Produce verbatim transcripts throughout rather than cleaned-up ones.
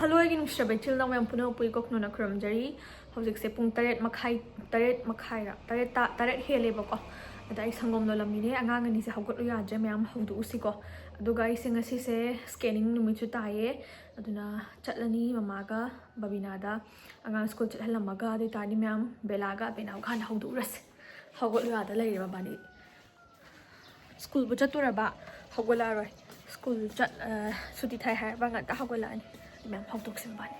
Hello, ꯑꯩꯒꯤ ꯅꯨꯡꯁꯤꯔꯕ ꯏꯆꯤꯜ ꯏꯅꯥꯎ ꯃꯌꯥꯝ ꯄꯨꯝꯅꯃꯛꯄꯨ ꯏꯀꯣꯛ ꯈꯨꯅꯨꯅ ꯈꯨꯔꯨꯝꯖꯔꯤ꯫ ꯍꯧꯖꯤꯛꯁꯦ ꯄꯨꯡ ꯇꯔꯦꯠ ꯃꯈꯥꯏ, ꯇꯔꯦꯠ ꯃꯈꯥꯏꯔ? ꯇꯔꯦꯠ ꯇꯥ-, ꯇꯔꯦꯠ ꯍꯦꯜꯂꯦꯕꯀꯣ꯫ ꯑꯗ ꯑꯩ ꯁꯪꯒꯣꯝ ꯂꯣꯜꯂꯝꯃꯤꯅꯦ꯫ ꯑꯉꯥꯡ ꯑꯅꯤꯁꯦ ꯍꯧꯒꯠꯂꯨ ꯌꯥꯗ꯭ꯔꯦ, ꯃꯌꯥꯝ ꯍꯧꯗꯣꯛꯎꯁꯤꯀꯣ꯫ ꯑꯗꯨꯒ ꯑꯩꯁꯦ ꯉꯁꯤꯁꯦ scanning ꯅꯨꯃꯤꯠꯁꯨ ꯇꯥꯏꯌꯦ꯫ ꯑꯗꯨꯅ ꯆꯠꯂꯅꯤ ꯃꯃꯥꯒ ꯕꯕꯤꯅꯥꯗ ꯑꯉꯥꯡ ꯁ꯭ꯀꯨꯜ ꯆꯠꯍꯜꯂꯝꯃꯒ꯫ ꯑꯗꯨ ꯑꯣꯏꯇꯥꯔꯗꯤ ꯃꯌꯥꯝ ꯕꯦꯂꯥꯒ ꯕꯦꯅꯥꯎꯒ ꯍꯥꯟꯅ ꯍꯧꯗꯣꯛꯎꯔꯁꯦ꯫ ꯍꯧꯒꯠꯂꯨ ꯌꯥꯗ ꯂꯩꯔꯦ ꯃꯕꯥꯅꯤ꯫ ꯁ꯭ꯀꯨꯜꯕꯨ ꯆꯠꯇꯣꯔꯕ? ꯍꯧꯒꯠꯂꯛꯑꯔꯣꯏ꯫ ꯁ꯭ꯀꯨꯜ ꯆꯠ-, ꯑ, ꯁꯨꯇꯤ ꯊꯥꯏ ꯍꯥꯏꯔꯕ ꯉꯟꯇ ꯍꯧꯒꯠꯂꯛꯑꯅꯤ꯫ ꯃꯌꯥꯝ ꯍꯧꯗꯣꯛꯁꯤꯟꯕꯅꯤ꯫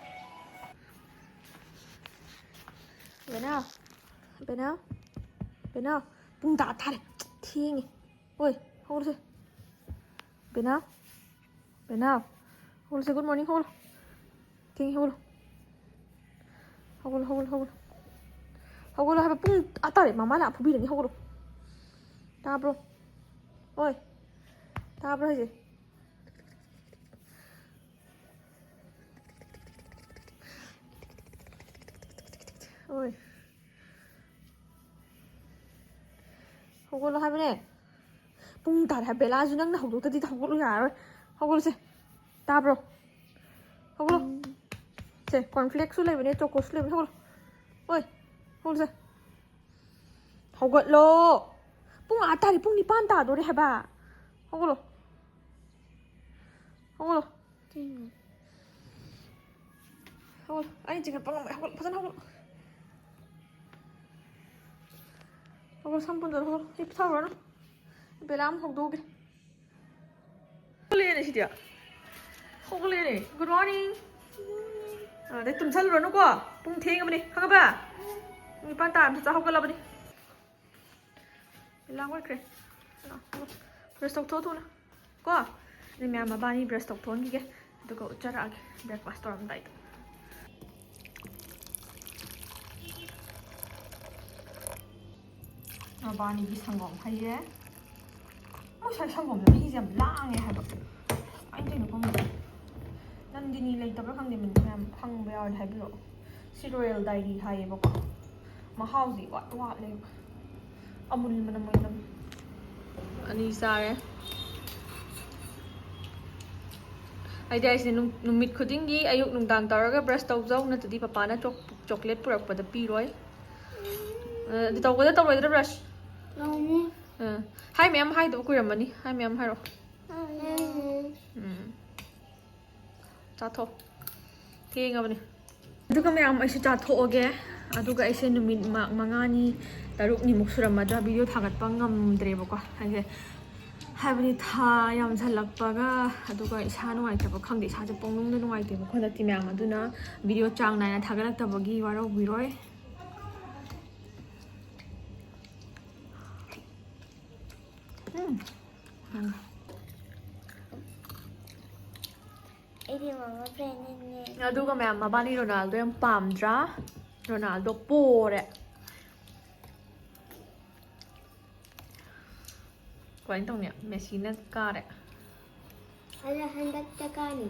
ꯕꯦꯅꯥꯎ, ꯕꯦꯅꯥꯎ, ꯕꯦꯅꯥꯎ, ꯄꯨꯡ ꯇꯔꯥ ꯇꯥꯔꯦ꯫ ꯊꯦꯡꯉꯦ꯫ ꯑꯣꯏ, ꯍꯧꯒꯠꯂꯨꯁꯦ꯫ ꯕꯦꯅꯥꯎ, ꯕꯦꯅꯥꯎ, ꯍꯧꯒꯠꯂꯨꯁꯦ꯫ Good morning, ꯍꯧꯒꯠꯂꯣ꯫ ꯊꯦꯡꯉꯦ, ꯍꯧꯒꯠꯂꯣ꯫ ꯍꯧꯒꯠꯂꯣ, ꯍꯧꯒꯠꯂꯣ, ꯍꯧꯒꯠꯂꯣ꯫ ꯍꯧꯒꯠꯂꯣ ꯍꯥꯏꯕ, ꯄꯨꯡ ꯑꯥ ꯇꯥꯔꯦ, ꯃꯃꯥꯅ ꯐꯨꯕꯤꯔꯅꯤ, ꯍꯧꯒꯠꯂꯣ꯫ ꯇꯥꯕ꯭ꯔꯣ? ꯑꯣꯏ, ꯇꯥꯕ꯭ꯔꯣ ꯍꯥꯏꯁꯦ? ꯑꯣꯏ꯫ ꯍꯧꯒꯠꯂꯣ ꯍꯥꯏꯕꯅꯦ꯫ ꯄꯨꯡ ꯇꯥꯔꯦ ꯍꯥꯏꯕ, ꯕꯦꯂꯥꯁꯨ ꯅꯪꯅ ꯍꯧꯗꯣꯛꯇꯗꯤ ꯍꯧꯒꯠꯂꯨ ꯌꯥꯔꯔꯣꯏ꯫ ꯍꯧꯒꯠꯂꯨꯁꯦ꯫ ꯇꯥꯕ꯭ꯔꯣ? ꯍꯧꯒꯠꯂꯣ꯫ ꯁꯦ, cornflakesꯁꯨ ꯂꯩꯕꯅꯦ, chocoꯁꯨ ꯂꯩꯕꯅꯦ, ꯍꯧꯒꯠꯂꯣ꯫ ꯑꯣꯏ, ꯍꯧꯒꯠꯂꯨꯁꯦ꯫ ꯍꯧꯒꯠꯂꯣ꯫ ꯄꯨꯡ ꯑꯥ ꯇꯥꯔꯦ, ꯄꯨꯡ ꯅꯤꯄꯥꯟ ꯇꯥꯗꯣꯔꯦ ꯍꯥꯏꯕ꯫ ꯍꯧꯒꯠꯂꯣ꯫ ꯍꯧꯒꯠꯂꯣ꯫ ꯍꯧꯒꯠꯂꯣ꯫ ꯑꯩ ꯆꯤꯡꯈꯠꯄ ꯉꯝꯃꯣꯏ꯫ ꯍꯧꯒꯠꯂꯣ, ꯐꯖꯅ ꯍꯧꯒꯠꯂꯣ꯫ ꯍꯧꯒꯠꯂꯣ, ꯁꯝ ꯄꯨꯟꯖꯜꯂꯣ, ꯍꯧꯒꯠꯂꯣ꯫ ꯍꯤꯞ ꯊꯥꯔꯨꯔꯅꯨ꯫ ꯕꯦꯂꯥ ꯑꯃ ꯍꯧꯗꯣꯛꯑꯒꯦ꯫ ꯍꯧꯒꯠꯂꯛꯑꯦꯅꯦ ꯁꯤꯗꯤ꯫ ꯍꯧꯒꯠꯂꯛꯑꯦꯅꯦ꯫ Good morning꯫ ꯑꯗꯩ ꯇꯨꯝꯁꯜꯂꯨꯔꯅꯨꯀꯣ꯫ ꯄꯨꯡ ꯊꯦꯡꯉꯕꯅꯤ꯫ ꯈꯪꯉꯕ? ꯄꯨꯡ ꯅꯤꯄꯥꯟ ꯇꯥꯔꯝꯗ ꯆꯥꯛ ꯍꯧꯒꯠꯂꯕꯅꯤ꯫ ꯂꯥꯡ ꯑꯣꯏꯈ꯭ꯔꯦ꯫ ꯕ꯭ꯔꯁ ꯇꯧꯊꯣꯛꯑꯣ ꯊꯨꯅ꯫ ꯀꯣ? ꯑꯗꯩ ꯃꯌꯥꯝ ꯃꯕꯥꯅꯤ ꯕ꯭ꯔꯁ ꯇꯧꯊꯣꯛꯍꯟꯈꯤꯒꯦ꯫ ꯑꯗꯨꯒ ꯎꯠꯆꯔꯛꯑꯒꯦ ꯕ꯭ꯔꯦꯛꯐꯥꯁ ꯇꯧꯔꯝꯗꯥꯏꯗ꯫ ꯃꯕꯥꯅꯤꯒꯤ ꯁꯪꯒꯣꯝ ꯍꯩꯌꯦ꯫ ꯃꯣꯏ ꯁ꯭ꯋꯥꯏ ꯁꯪꯒꯣꯝꯗꯣ ꯃꯍꯤꯁꯦ ꯌꯥꯝ ꯂꯥꯡꯉꯦ ꯍꯥꯏꯕ꯫ ꯀꯃꯥꯏꯅ ꯇꯧꯔꯤꯅꯣ ꯈꯪꯗꯦ꯫ ꯅꯟꯗꯤꯅꯤ ꯂꯩꯇꯕ꯭ꯔꯥ ꯈꯪꯗꯦ, ꯃꯌꯥꯝ ꯈꯪꯕ ꯌꯥꯎꯔꯗꯤ ꯍꯥꯏꯕꯤꯔꯛꯑꯣ꯫ ꯁꯤ Royal Dairy ꯍꯥꯏꯌꯦꯕꯀꯣ꯫ ꯃꯍꯥꯎꯁꯦ ꯏꯋꯥꯠ ꯋꯥꯠꯂꯦꯕ꯫ ꯑꯃꯨꯜ ꯃꯅꯝ ꯑꯣꯏꯅ ꯅꯝꯃꯦ꯫ ꯑꯅꯤ ꯆꯥꯔꯦ꯫ ꯍꯥꯏꯗꯤ ꯑꯩꯁꯦ ꯅꯨꯡ- ꯅꯨꯃꯤꯠ ꯈꯨꯗꯤꯡꯒꯤ ꯑꯌꯨꯛ ꯅꯨꯡꯗꯥꯡ ꯇꯧꯔꯒ ꯕ꯭ꯔꯁ ꯇꯧꯖꯧ, ꯅꯠꯇ꯭ꯔꯗꯤ ꯄꯄꯥꯅ ꯆꯣꯛ- ꯆꯣꯀ꯭ꯂꯦꯠ ꯄꯨꯔꯛꯄꯗ ꯄꯤꯔꯣꯏ꯫ ꯑ, ꯑꯗꯨ ꯇꯧꯒꯗ꯭ꯔꯥ ꯇꯧꯔꯣꯏꯗ꯭ꯔꯥ ꯕ꯭ꯔꯁ? ꯇꯧꯅꯤ꯫ ꯑ, ꯍꯥꯏ ꯃꯌꯥꯝ ꯍꯥꯏꯗꯕ ꯀꯨꯏꯔꯝꯃꯅꯤ, ꯍꯥꯏ ꯃꯌꯥꯝ ꯍꯥꯏꯔꯣ꯫ ꯎꯝ꯫ ꯆꯥꯊꯣꯛ꯫ ꯊꯦꯡꯉꯕꯅꯤ꯫ ꯑꯗꯨꯒ ꯃꯌꯥꯝ ꯑꯩꯁꯨ ꯆꯥꯊꯣꯛꯑꯒꯦ꯫ ꯑꯗꯨꯒ ꯑꯩꯁꯦ ꯅꯨꯃꯤꯠ ꯃ- ꯃꯉꯥꯅꯤ, ꯇꯔꯨꯛꯅꯤꯃꯨꯛ ꯁꯨꯔꯝꯃꯗ꯭ꯔꯥ ꯚꯤꯗꯤꯑꯣ ꯊꯥꯒꯠꯄ ꯉꯝꯗ꯭ꯔꯦꯕꯀꯣ꯫ ꯍꯥꯏꯁꯦ ꯍꯥꯏꯕꯗꯤ ꯊꯥ ꯌꯥꯝꯁꯜꯂꯛꯄꯒ ꯑꯗꯨꯒ ꯏꯁꯥ ꯅꯨꯡꯉꯥꯏꯇꯕ ꯈꯪꯗꯦ, ꯏꯁꯥꯁꯦ ꯄꯣꯛꯅꯨꯡꯗ ꯅꯨꯡꯉꯥꯏꯇꯦꯕꯀꯣ ꯍꯟꯗꯛꯇꯤ ꯃꯌꯥꯝ꯫ ꯑꯗꯨꯅ ꯚꯤꯗꯤꯑꯣ ꯆꯥꯡ ꯅꯥꯏꯅ ꯊꯥꯒꯠꯂꯛꯇꯕꯒꯤ ꯋꯥꯔꯧꯕꯤꯔꯣꯏ꯫ ꯎꯝ꯫ ꯎꯝ꯫ ꯑꯩꯗꯤ ꯃꯃꯥ ꯐꯦꯟꯅꯤꯅꯦ꯫ ꯑꯗꯨꯒ ꯃꯌꯥꯝ ꯃꯕꯥꯅꯤ ꯔꯣꯅꯥꯜꯗꯣ ꯌꯥꯝ ꯄꯥꯝꯗ꯭ꯔꯥ? ꯔꯣꯅꯥꯜꯗꯣ ꯄꯣꯔꯦ꯫ ꯀꯃꯥꯏꯅ ꯇꯧꯅꯤ? ꯃꯦꯁꯤꯅ ꯀꯥꯔꯦ꯫ ꯑꯗꯣ ꯍꯟꯗꯛꯇ ꯀꯥꯅꯤ꯫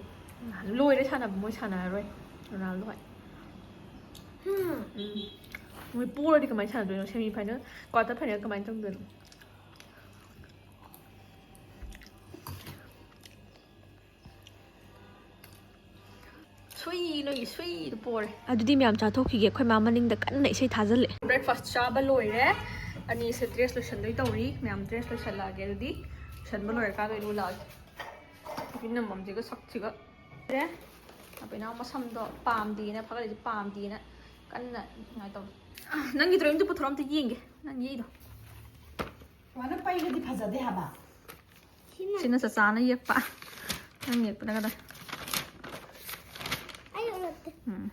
ꯂꯣꯏꯔꯦ ꯁꯥꯟꯅꯕ, ꯃꯣꯏ ꯁꯥꯟꯅꯔꯔꯣꯏ ꯔꯣꯅꯥꯜꯗꯣ ꯍꯣꯏ꯫ ꯍꯥ? ꯎꯝ꯫ ꯃꯣꯏ ꯄꯣꯔꯗꯤ ꯀꯃꯥꯏꯅ ꯁꯥꯟꯅꯗꯣꯏꯅꯣ? ꯁꯦꯃꯤ ꯐꯥꯏꯅꯦꯜ, ꯀ꯭ꯋꯥꯇꯔ ꯐꯥꯏꯅꯦꯜ ꯀꯃꯥꯏꯅ ꯆꯪꯗꯣꯏꯅꯣ? ꯁꯨꯏ ꯅꯣꯏꯒꯤ ꯁꯨꯏꯗꯣ ꯄꯣꯔꯦ꯫ ꯑꯗꯨꯗꯤ ꯃꯌꯥꯝ ꯆꯥꯊꯣꯛꯈꯤꯒꯦ, ꯑꯩꯈꯣꯏ ꯃꯥ ꯃꯅꯤꯡꯗ ꯀꯟꯅ ꯏꯁꯩ ꯊꯥꯖꯤꯜꯂꯛꯑꯦ꯫ ꯕ꯭ꯔꯦꯛꯐꯥꯁ ꯆꯥꯕ ꯂꯣꯏꯔꯦ꯫ ꯑꯅꯤꯁꯦ ꯗ꯭ꯔꯦꯁ ꯂꯣꯏꯁꯤꯟꯗꯣꯏ ꯇꯧꯔꯤ꯫ ꯃꯌꯥꯝ ꯗ꯭ꯔꯦꯁ ꯂꯣꯏꯁꯤꯜꯂꯛꯑꯒꯦ꯫ ꯑꯗꯨꯗꯤ ꯂꯣꯏꯁꯤꯟꯕ ꯂꯣꯏꯔꯀꯥꯟꯗ ꯑꯣꯏꯅ ꯎꯠꯂꯛꯑꯒꯦ꯫ ꯐꯤ ꯅꯝꯐꯝꯁꯤꯒ ꯁꯛꯁꯤꯒ꯫ ꯁꯦ, ꯑꯕꯦꯅꯥꯎ ꯃꯁꯝꯗꯣ ꯄꯥꯝꯗꯦꯅ, ꯐꯒꯠꯂꯤꯁꯦ ꯄꯥꯝꯗꯦꯅ ꯀꯟꯅ ꯅꯤꯡꯉꯥꯏ ꯇꯧꯔꯤ꯫ ꯑ, ꯅꯪꯒꯤ ꯗ꯭ꯔꯣꯌꯤꯡꯗꯣ ꯄꯨꯊꯣꯔꯛꯑꯣ, ꯑꯝꯇ ꯌꯦꯡꯒꯦ꯫ ꯅꯪ ꯌꯦꯛꯏꯗꯣ꯫ ꯁꯨꯃꯥꯏꯅ ꯄꯩꯔꯗꯤ ꯐꯖꯗꯦ ꯍꯥꯏꯕ꯫ ꯁꯤꯅ ꯆꯆꯥꯅ ꯌꯦꯛꯄ꯫ ꯅꯪ ꯌꯦꯛꯄꯅ ꯀꯗꯥꯏ? ꯑꯩ ꯎꯔꯛꯇꯦ꯫ ꯎꯝ꯫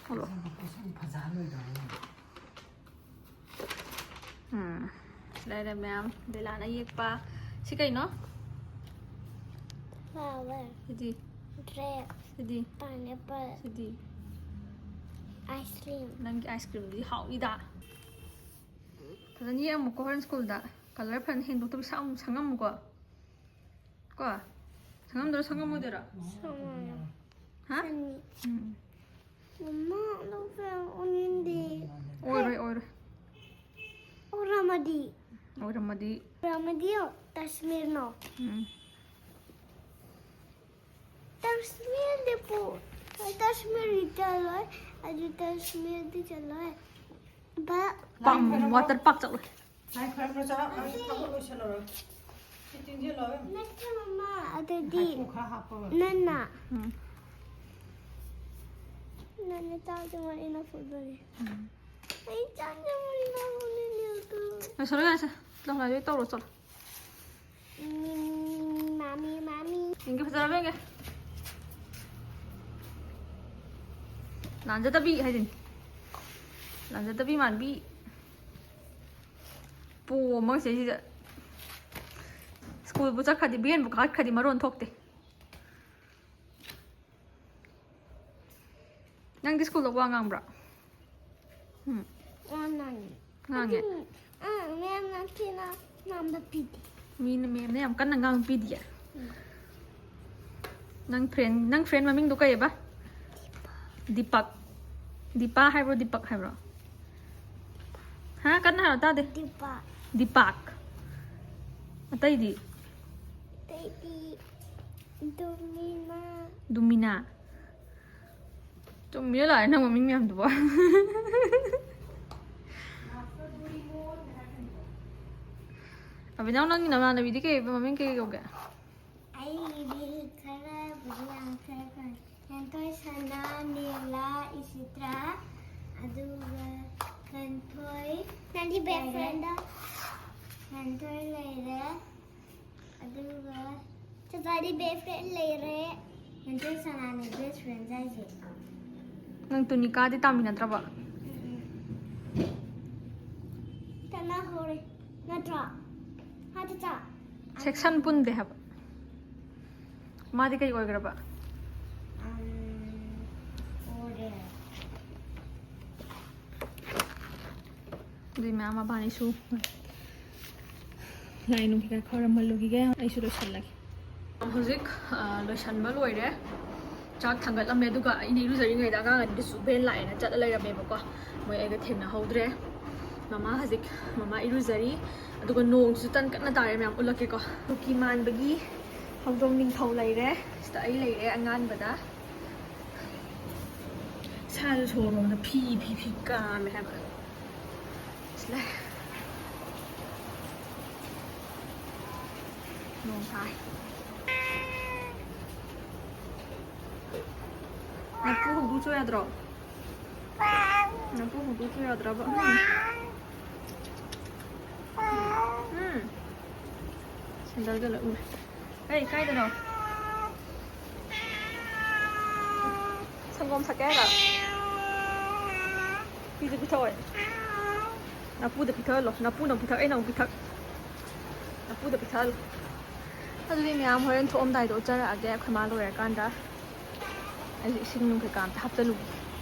ꯊꯣꯛꯂꯛꯑꯣ꯫ ꯃꯁꯛ ꯐꯖꯍꯜꯂꯣꯏꯗ꯭ꯔꯣ? ꯎꯝ꯫ ꯂꯩꯔꯦ ꯃꯌꯥꯝ꯫ ꯕꯦꯂꯥꯅ ꯌꯦꯛꯄ꯫ ꯁꯤ ꯀꯩꯅꯣ? Flower꯫ ꯁꯤꯗꯤ? Grape꯫ ꯁꯤꯗꯤ? Pineapple꯫ ꯁꯤꯗꯤ? Ice cream꯫ ꯅꯪꯒꯤ ice creamꯗꯨꯗꯤ ꯍꯥꯎꯅꯤꯗ꯫ ꯐꯖꯅ ꯌꯦꯛꯑꯝꯃꯨꯀꯣ ꯍꯣꯔꯦꯟ ꯁ꯭ꯀꯨꯜꯗ꯫ Colour ꯐꯖꯅ ꯍꯦꯟꯗꯣꯛꯇꯕꯤ ꯁꯪ-, ꯁꯪꯉꯝꯃꯨꯀꯣ꯫ ꯀꯣ? ꯁꯪꯉꯝꯗꯣꯏꯔꯣ, ꯁꯪꯉꯝꯃꯣꯏꯗꯣꯏꯔꯣ? ꯁꯪꯉꯝꯃꯣꯏ꯫ ꯍꯥ? ꯁꯪꯉꯤ꯫ ꯎꯝ꯫ ꯃꯃꯥ, ꯂꯧꯁꯦ ꯎꯅꯤꯡꯗꯦ꯫ ꯑꯣꯏꯔꯣꯏ, ꯑꯣꯏꯔꯣꯏ꯫ ꯑꯣꯔꯝꯃꯗꯤ꯫ ꯑꯣꯏꯔꯝꯃꯗꯤ꯫ ꯑꯣꯔꯝꯃꯗꯤ ꯇꯁꯃꯤꯔꯅꯣ꯫ ꯎꯝ꯫ ꯇꯥꯖ ꯃꯍꯜꯗꯤ ꯄꯨ-, ꯇꯥꯖ ꯃꯍꯜꯗꯤ ꯆꯠꯂꯣꯏ꯫ ꯑꯗꯨ ꯇꯥꯖ ꯃꯍꯜꯗꯤ ꯆꯠꯂꯣꯏ꯫ ꯕ- ꯄꯥꯝ ꯋꯥꯇꯔ ꯄꯥꯔꯛ ꯆꯠꯂꯨ꯫ ꯂꯥꯏ ꯈꯨꯔꯨꯝꯕ ꯆꯠꯂꯣ꯫ ꯑꯩ ꯊꯕꯛ ꯂꯣꯏꯁꯤꯜꯂꯨꯔꯣ꯫ ꯁꯤ ꯇꯤꯡꯁꯤꯜꯂꯣ꯫ ꯅꯠꯇꯦ ꯃꯃꯥ, ꯑꯗꯨꯗꯤ ꯅꯪꯅ ꯎꯝ꯫ ꯅꯪꯅ ꯆꯥꯕꯗ ꯃꯔꯤꯅ ꯐꯨꯠꯕꯣꯜ꯫ ꯑꯩ ꯆꯥꯕꯗ ꯃꯔꯤꯅ ꯐꯨꯠꯕꯣꯜ꯫ ꯂꯣꯏꯁꯤꯜꯂꯣ ꯌꯥꯔꯦꯁꯦ꯫ ꯂꯝꯂꯥꯏꯗꯣ ꯇꯧꯔꯣ ꯆꯠꯂꯣ꯫ ꯃꯥꯃꯤ ꯃꯥꯃꯤ꯫ ꯌꯦꯡꯒꯦ ꯐꯖꯔꯕ ꯌꯦꯡꯒꯦ꯫ ꯂꯥꯟꯖꯗꯕꯤ ꯍꯥꯏꯗꯨꯅꯤ꯫ ꯂꯥꯟꯖꯗꯕꯤ ꯃꯥꯟꯕꯤ꯫ ꯄꯣꯝꯃꯒ ꯁꯤꯗꯩꯁꯤꯗ꯫ ꯁ꯭ꯀꯨꯜꯕꯨ ꯆꯠꯈ꯭ꯔꯗꯤ ꯚꯦꯟꯕꯨ ꯀꯥꯈꯠꯈ꯭ꯔꯗꯤ ꯃꯔꯣꯟ ꯊꯣꯛꯇꯦ꯫ ꯅꯪꯗꯤ ꯁ꯭ꯀꯨꯜꯗ ꯋꯥ ꯉꯥꯡꯕ꯭ꯔꯥ? ꯎꯝ꯫ ꯋꯥ ꯉꯥꯡꯉꯤ꯫ ꯉꯥꯡꯉꯦ꯫ ꯑꯥ, ꯃꯌꯥꯝꯅ ꯊꯤꯅ ꯉꯥꯡꯕ ꯄꯤꯗꯦ꯫ ꯃꯤꯅ ꯃꯦꯝꯅ ꯌꯥꯝ ꯀꯟꯅ ꯉꯥꯡꯕ ꯄꯤꯗꯤꯌꯦ꯫ ꯅꯪ ꯐ꯭ꯔꯦꯟ ꯅꯪ ꯐ꯭ꯔꯦꯟ ꯃꯃꯤꯡꯗꯣ ꯀꯩꯑꯕ? ꯗꯤꯄꯛ꯫ ꯗꯤꯄꯥ ꯍꯥꯏꯕ꯭ꯔꯣ ꯗꯤꯄꯛ ꯍꯥꯏꯕ꯭ꯔꯣ? ꯍꯥ, ꯀꯟꯅ ꯍꯥꯏꯔꯣ ꯇꯥꯗꯦ꯫ ꯗꯤꯄꯥ꯫ ꯗꯤꯄꯥꯛ꯫ ꯑꯇꯩꯗꯤ? ꯑꯇꯩꯗꯤ ꯗꯨꯃꯤꯅꯥ꯫ ꯗꯨꯃꯤꯅꯥ꯫ ꯆꯨꯝꯃꯤꯔ ꯂꯥꯛꯑꯦ ꯅꯪ ꯃꯃꯤꯡ ꯃꯌꯥꯝꯗꯨꯕꯣ꯫ ꯑꯕꯤꯅꯥꯎ, ꯅꯪꯒꯤ ꯅꯃꯥꯟꯅꯕꯤꯗꯤ ꯀꯩ ꯃꯃꯤꯡ ꯀꯩ ꯀꯧꯒꯦ? ꯑꯩꯒꯤꯗꯤ ꯈꯔꯕꯨꯗꯤ ꯌꯥꯝꯈ꯭ꯔꯦ꯫ ꯍꯦꯟꯊꯣꯏ ꯁꯅꯥ, ꯅꯤꯂꯥ, ꯏꯁꯤꯇ꯭ꯔꯥ, ꯑꯗꯨꯒ ꯍꯦꯟꯊꯣꯏ ꯅꯪꯒꯤ ꯕꯦꯁ ꯐ꯭ꯔꯦꯟꯗ? ꯍꯦꯟꯊꯣꯏ ꯂꯩꯔꯦ, ꯑꯗꯨꯒ ꯆꯆꯥꯗꯤ ꯕꯦꯁ ꯐ꯭ꯔꯦꯟ ꯂꯩꯔꯦ꯫ ꯍꯦꯟꯊꯣꯏ ꯁꯅꯥꯅꯦ ꯕꯦꯁ ꯐ꯭ꯔꯦꯟ ꯍꯥꯏꯁꯦ꯫ ꯅꯪ ꯇꯨꯅꯤꯀꯥꯗꯤ ꯇꯥꯃꯤꯟꯅꯗ꯭ꯔꯕ? ꯇꯅꯥ ꯍꯧꯔꯦ ꯅꯠꯇ꯭ꯔꯣ? ꯍꯥ ꯆꯆꯥ? ꯁꯦꯛꯁꯟ ꯄꯨꯟꯗꯦ ꯍꯥꯏꯕ꯫ ꯃꯥꯗꯤ ꯀꯩ ꯑꯣꯏꯈ꯭ꯔꯕ? ꯑꯣꯔꯦ꯫ ꯑꯗꯨꯏ ꯃꯌꯥꯝ ꯃꯕꯥꯅꯤꯁꯨ ꯂꯥꯏ ꯅꯨꯡ ꯀꯩꯀꯥ ꯈꯣꯏꯔꯝꯍꯜꯂꯨꯈꯤꯒꯦ꯫ ꯑꯩꯁꯨ ꯂꯣꯏꯁꯜꯂꯒꯦ꯫ ꯍꯧꯖꯤꯛ, ꯑ, ꯂꯣꯏꯁꯟꯕ ꯂꯣꯏꯔꯦ꯫ ꯆꯥꯛ ꯊꯥꯡꯒꯠꯂꯝꯃꯦ꯫ ꯑꯗꯨꯒ ꯑꯩꯅ ꯏꯔꯨꯖꯔꯤꯉꯩꯗ ꯑꯉꯥꯡ ꯑꯅꯤꯗꯨꯁꯨ ꯚꯦꯟ ꯂꯥꯛꯑꯦꯅ ꯆꯠꯂ ꯂꯩꯔꯝꯃꯦꯕꯀꯣ꯫ ꯃꯣꯏ ꯑꯩꯒ ꯊꯦꯡꯅꯍꯧꯗ꯭ꯔꯦ꯫ ꯃꯃꯥ ꯍꯧꯖꯤꯛ, ꯃꯃꯥ ꯏꯔꯨꯖꯔꯤ꯫ ꯑꯗꯨꯒ ꯅꯣꯡꯁꯨ ꯇꯟ ꯀꯟꯅ ꯇꯥꯔꯦ ꯃꯌꯥꯝ꯫ ꯎꯠꯂꯛꯀꯦꯀꯣ꯫ ꯀꯨꯀꯤ ꯃꯥꯟꯕꯒꯤ ꯍꯧꯗꯣꯡ ꯅꯤꯡꯊꯧ ꯂꯩꯔꯦ꯫ ꯁꯤꯗ ꯑꯩ ꯂꯩꯔꯦ ꯑꯉꯥꯟꯕꯗ꯫ ꯁꯥꯁꯨ ꯁꯣꯔꯣꯝꯗ ꯐꯤ ꯐꯤ ꯐꯤ ꯀꯥꯝꯃꯦ ꯍꯥꯏꯕ꯫ ꯁꯤꯗ ꯅꯣꯡ ꯇꯥꯏ꯫ ꯅꯄꯨ ꯍꯧꯗꯣꯛꯆꯧ ꯌꯥꯗ꯭ꯔꯣ? ꯅꯄꯨ ꯍꯧꯗꯣꯛꯆꯧ ꯌꯥꯗ꯭ꯔꯕ? ꯎꯝ꯫ ꯎꯝ꯫ ꯁꯦꯟꯗꯜꯒ ꯂꯣꯏ ꯎꯔꯦ꯫ ꯀꯩ, ꯀꯥꯏꯗꯅꯣ? ꯁꯪꯒꯣꯝ ꯊꯛꯀꯦ ꯍꯥꯏꯔꯣ? ꯐꯤꯗꯨ ꯄꯤꯊꯛꯑꯣ꯫ ꯅꯄꯨꯗ ꯄꯤꯊꯛꯍꯜꯂꯣ꯫ ꯅꯄꯨꯅ ꯑꯃꯨꯛ ꯄꯤꯊꯛ, ꯑꯩꯅ ꯑꯃꯨꯛ ꯄꯤꯊꯛ꯫ ꯅꯄꯨꯗ ꯄꯤꯊꯛꯍꯜꯂꯣ꯫ ꯑꯗꯨꯗꯤ ꯃꯌꯥꯝ ꯍꯣꯔꯦꯟ ꯊꯣꯛꯑꯝꯗꯥꯏꯗ ꯎꯠꯆꯔꯛꯑꯒꯦ, ꯑꯩꯈꯣꯏ ꯃꯥ ꯂꯣꯏꯔꯀꯥꯟꯗ꯫ ꯑꯩꯁꯨ ꯏꯁꯤꯡ ꯅꯨꯡ ꯀꯩꯀꯥ ꯑꯝꯇ ꯍꯥꯞꯆꯜꯂꯨꯒꯦ꯫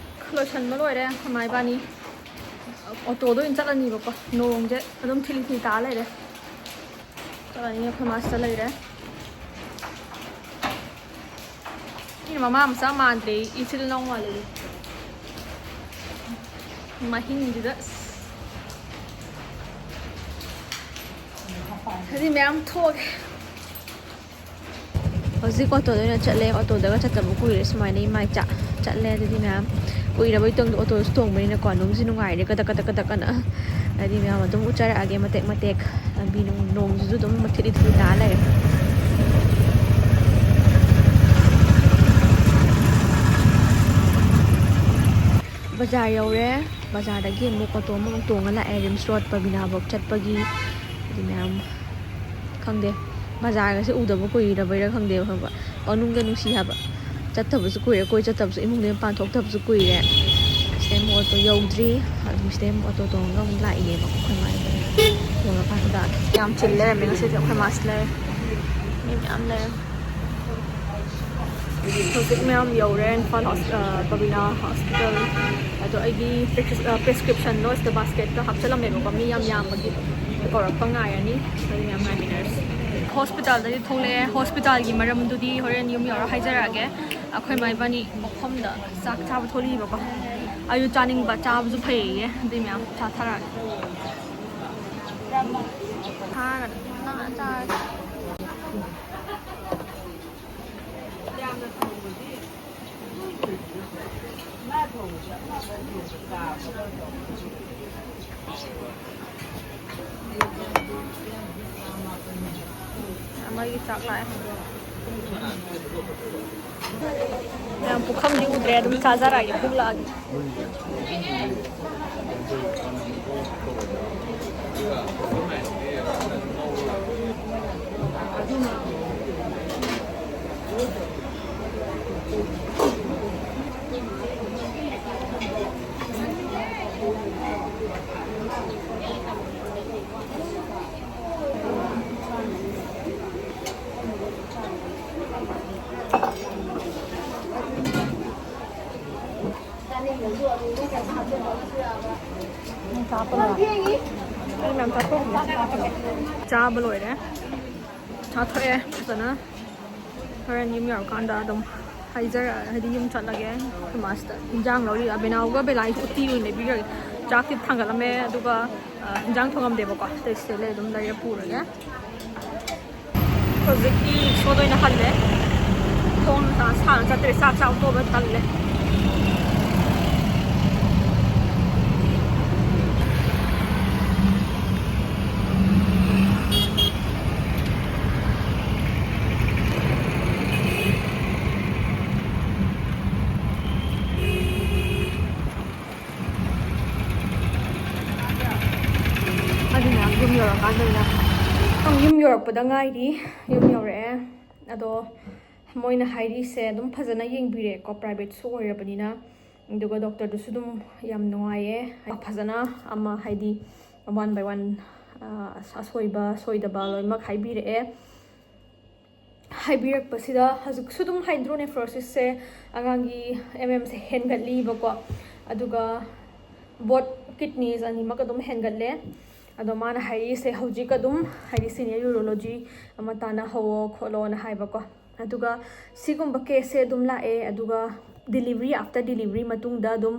ꯂꯣꯏꯁꯟꯕ ꯂꯣꯏꯔꯦ ꯑꯩꯈꯣꯏ ꯃꯥ ꯏꯕꯥꯅꯤ꯫ ꯑꯣꯇꯣꯗ ꯑꯣꯏꯅ ꯆꯠꯂꯅꯤꯕꯀꯣ꯫ ꯅꯣꯡꯁꯦ ꯑꯗꯨꯝ ꯊꯤꯂꯤ ꯊꯤꯂꯤ ꯇꯥ ꯂꯩꯔꯦ꯫ ꯆꯠꯂꯅꯤ, ꯑꯩꯈꯣꯏ ꯃꯥ ꯁꯤꯗ ꯂꯩꯔꯦ꯫ ꯃꯤꯅ ꯃꯃꯥ ꯃꯆꯥ ꯃꯥꯟꯗ꯭ꯔꯦ, ꯏꯆꯤꯜ ꯏꯅꯥꯎ ꯃꯥꯜꯂꯦ꯫ ꯃꯍꯤꯡꯁꯤꯗ ꯑꯁ꯫ ꯑꯗꯨꯗꯤ ꯃꯌꯥꯝ ꯊꯣꯛꯑꯒꯦ꯫ ꯍꯧꯖꯤꯛ ꯑꯣꯇꯣꯗ ꯑꯣꯏꯅ ꯆꯠꯂꯦ꯫ ꯑꯣꯇꯣꯗꯒ ꯆꯠꯇꯕ ꯀꯨꯏꯔꯦ ꯁꯨꯃꯥꯏꯅ꯫ ꯏꯃꯥꯏ ꯆꯥ ꯆꯠꯂꯦ꯫ ꯑꯗꯨꯗꯤ ꯃꯌꯥꯝ ꯀꯨꯏꯔꯕꯩ ꯇꯨꯡꯗ ꯑꯣꯇꯣꯁꯨ ꯇꯣꯡꯕꯅꯤꯅꯀꯣ, ꯅꯨꯡꯁꯨ ꯅꯨꯡꯉꯥꯏꯔꯦ꯫ ꯀꯗꯛ ꯀꯗꯛ ꯀꯗꯛ ꯀꯅ꯫ ꯑꯗꯨꯗꯤ ꯃꯌꯥꯝ ꯑꯗꯨꯝ ꯎꯠꯆꯔꯛꯑꯒꯦ ꯃꯇꯦꯛ ꯃꯇꯦꯛ꯫ ꯂꯝꯕꯤ ꯅꯨꯡ-, ꯅꯣꯡꯁꯤꯁꯨ ꯑꯗꯨꯝ ꯃꯊꯤꯠꯂꯤ ꯊꯤꯠꯂꯤ ꯇꯥ ꯂꯩꯔꯦ꯫ ꯕꯖꯥꯔ ꯌꯧꯔꯦ꯫ ꯕꯖꯥꯔꯗꯒꯤ ꯑꯃꯨꯛ ꯑꯣꯇꯣ ꯑꯃꯃꯨꯛ ꯇꯣꯡꯉ ꯂꯥꯛꯑꯦ ꯔꯤꯝꯁ ꯔꯣꯗ ꯕꯕꯤꯅꯥꯐꯧ ꯆꯠꯄꯒꯤ꯫ ꯑꯗꯨ ꯃꯌꯥꯝ ꯈꯪꯗꯦ, ꯕꯖꯥꯔꯒꯁꯦ ꯎꯗꯕ ꯀꯨꯏꯔꯕꯩꯔꯥ ꯈꯪꯗꯦꯕ, ꯈꯪꯕ꯭ꯔꯥ? ꯄꯪꯅꯨꯡꯗ ꯅꯨꯡꯁꯤ ꯍꯥꯏꯕ꯫ ꯆꯠꯇꯕꯁꯨ ꯀꯨꯏꯔꯦ, ꯀꯣꯏ ꯆꯠꯇꯕꯁꯨ, ꯏꯃꯨꯡꯗꯩ ꯃꯄꯥꯟ ꯊꯣꯛꯇꯕꯁꯨ ꯀꯨꯏꯔꯦ꯫ ꯁꯤꯗꯩ ꯑꯃꯨꯛ ꯑꯣꯇꯣ ꯌꯧꯗ꯭ꯔꯤ, ꯑꯗꯨꯝ ꯁꯤꯗꯩ ꯑꯃꯨꯛ ꯑꯣꯇꯣ ꯇꯣꯡꯉꯒ ꯑꯃꯨꯛ ꯂꯥꯛꯏꯅꯦꯕ ꯑꯩꯈꯣꯏ ꯃꯥ ꯏꯕꯥꯅꯤ꯫ ꯌꯧꯔꯀꯥꯟꯗ ꯌꯥꯝ ꯆꯤꯜ ꯂꯩꯔꯝꯃꯦ ꯉꯁꯤꯗꯤ, ꯑꯩꯈꯣꯏ ꯃꯥꯁꯨ ꯂꯩꯔꯦ, ꯃꯤ ꯃꯌꯥꯝ ꯂꯩꯔꯦ꯫ ꯍꯧꯖꯤꯛ ꯃꯌꯥꯝ ꯌꯧꯔꯦ ꯏꯝꯐꯥꯜ ꯍꯣꯁ-, ꯑ, ꯕꯕꯤꯅꯥ ꯍꯣꯁꯄꯤꯇꯥꯜ꯫ ꯑꯗꯣ ꯑꯩꯒꯤ ꯄ꯭ꯔꯦꯁꯀ꯭ꯔꯤꯞ-, ꯑ, ꯄ꯭ꯔꯦꯁꯀ꯭ꯔꯤꯞꯁꯟꯗꯣ ꯁꯤꯗ ꯕꯥꯁꯀꯦꯠꯇ ꯍꯥꯞꯆꯜꯂꯝꯃꯦꯕꯀꯣ, ꯃꯤ ꯌꯥꯝ ꯌꯥꯝꯕꯒꯤ꯫ ꯀꯧꯔꯛꯄ ꯉꯥꯏꯔꯅꯤ꯫ ꯑꯗꯨ ꯃꯌꯥꯝ ꯉꯥꯏꯃꯤꯟꯅꯔꯁꯤ꯫ ꯍꯣꯁꯄꯤꯇꯥꯜꯗꯒꯤ ꯊꯣꯛꯂꯛꯑꯦ꯫ ꯍꯣꯁꯄꯤꯇꯥꯜꯒꯤ ꯃꯔꯝꯗꯨꯗꯤ ꯍꯣꯔꯦꯟ ꯌꯨꯝ ꯌꯧꯔ ꯍꯥꯏꯖꯔꯛꯑꯒꯦ꯫ ꯑꯩꯈꯣꯏ ꯃꯥ ꯏꯕꯥꯅꯤ ꯃꯐꯝꯗ ꯆꯥꯛ ꯆꯥꯕ ꯊꯣꯛꯂꯛꯏꯕꯀꯣ꯫ ꯑꯩꯁꯨ ꯆꯥꯅꯤꯡꯕ, ꯆꯥꯕꯁꯨ ꯐꯩꯌꯦ꯫ ꯑꯗꯨꯏ ꯃꯌꯥꯝ ꯆꯥꯊꯔꯛꯑꯒꯦ꯫ ꯊꯥꯒꯅꯤ꯫ ꯅꯪ ꯆꯥꯔꯒꯦ꯫ ꯑꯃꯒꯤ ꯆꯥꯛ ꯂꯥꯛꯑꯦ꯫ ꯌꯥꯝ ꯄꯨꯈꯝꯗꯤ ꯎꯗ꯭ꯔꯦ, ꯑꯗꯨꯝ ꯆꯥꯖꯔꯛꯑꯒꯦ, ꯄꯨꯛ ꯂꯥꯛꯑꯒꯦ꯫ ꯆꯥꯕ ꯂꯣꯏꯔꯦ, ꯆꯥꯊꯣꯛꯑꯦ ꯐꯖꯅ꯫ ꯍꯣꯔꯦꯟ ꯌꯨꯝ ꯌꯧꯔꯀꯥꯟꯗ ꯑꯗꯨꯝ ꯍꯥꯏꯖꯔꯛ ꯍꯥꯏꯗꯤ ꯌꯨꯝ ꯆꯠꯂꯒꯦ꯫ ꯑꯩꯈꯣꯏ ꯃꯥꯁꯤꯗ ꯏꯟꯖꯥꯡ ꯂꯧꯔꯤ꯫ ꯑꯕꯦꯅꯥꯎꯒ ꯕꯦꯂꯥꯒꯤꯁꯨ ꯎꯇꯤ ꯑꯣꯏꯅ ꯂꯩꯕꯤꯔꯒꯦ꯫ ꯆꯥꯛꯇꯤ ꯊꯥꯡꯒꯠꯂꯝꯃꯦ, ꯑꯗꯨꯒ, ꯑ, ꯏꯟꯖꯥꯡ ꯊꯣꯡꯉꯝꯗꯦꯕꯀꯣ, ꯑꯇꯩ ꯁꯤꯗ ꯂꯩ ꯑꯗꯨꯝ ꯂꯩꯔ ꯄꯨꯔꯒꯦ꯫ ꯍꯧꯖꯤꯛꯇꯤ ꯔꯤꯛꯁꯣꯗ ꯑꯣꯏꯅ ꯍꯜꯂꯦ꯫ ꯈꯣꯡꯅ ꯁꯥꯡꯅ ꯆꯠꯇ꯭ꯔꯦ, ꯆꯥꯛ ꯆꯥꯕ ꯇꯣꯛꯑꯒ ꯇꯜꯂꯦ꯫ ꯑꯗꯨꯅ ꯌꯨꯝ ꯌꯧꯔꯀꯥꯟꯗꯅ, ꯑꯪ, ꯌꯨꯝ ꯌꯧꯔꯛꯄꯗ ꯉꯥꯏꯔꯤ꯫ ꯌꯨꯝ ꯌꯧꯔꯛꯑꯦ꯫ ꯑꯗꯣ ꯃꯣꯏꯅ ꯍꯥꯏꯔꯤꯁꯦ ꯑꯗꯨꯝ ꯐꯖꯅ ꯌꯦꯡꯕꯤꯔꯦꯀꯣ, ꯄ꯭ꯔꯥꯏꯚꯦꯠꯁꯨ ꯑꯣꯏꯔꯕꯅꯤꯅ꯫ ꯑꯗꯨꯒ ꯗꯣꯛꯇꯔꯗꯨꯁꯨ ꯑꯗꯨꯝ ꯌꯥꯝ ꯅꯨꯡꯉꯥꯏꯌꯦ, ꯐꯖꯅ ꯑꯃ ꯍꯥꯏꯗꯤ ꯋꯥꯟ ꯕꯥꯏ ꯋꯥꯟ ꯑꯁꯣꯏꯕ ꯁꯣꯏꯗꯕ ꯂꯣꯏꯅꯃꯛ ꯍꯥꯏꯕꯤꯔꯛꯑꯦ꯫ ꯍꯥꯏꯕꯤꯔꯛꯄꯁꯤꯗ ꯍꯧꯖꯤꯛꯁꯨ ꯑꯗꯨꯝ ꯍꯥꯏꯗ꯭ꯔꯣꯅꯦꯐ꯭ꯔꯣꯁꯤꯁꯁꯦ ꯑꯉꯥꯡꯒꯤ ꯑꯦꯝ ꯑꯦꯝꯁꯦ ꯍꯦꯟꯒꯠꯂꯤꯕꯀꯣ, ꯑꯗꯨꯒ ꯕꯣꯠ ꯀꯤꯠꯅꯤꯁ ꯑꯅꯤꯃꯛ ꯑꯗꯨꯝ ꯍꯦꯟꯒꯠꯂꯦ꯫ ꯑꯗꯣ ꯃꯥꯅ ꯍꯥꯏꯔꯤꯁꯦ ꯍꯧꯖꯤꯛ ꯑꯗꯨꯝ ꯍꯥꯏꯗꯤ ꯁꯤꯅꯤꯌꯔ ꯌꯨꯔꯣꯂꯣꯖꯤ ꯑꯃ ꯇꯥꯟꯅꯍꯧꯋꯣ ꯈꯣꯠꯂꯣꯅ ꯍꯥꯏꯕꯀꯣ꯫ ꯑꯗꯨꯒ ꯁꯤꯒꯨꯝꯕ ꯀꯦꯁꯁꯦ ꯑꯗꯨꯝ ꯂꯥꯛꯑꯦ, ꯑꯗꯨꯒ ꯗꯤꯂꯤꯚꯔꯤ, ꯑꯥꯐꯇꯔ ꯗꯤꯂꯤꯚꯔꯤ ꯃꯇꯨꯡꯗ ꯑꯗꯨꯝ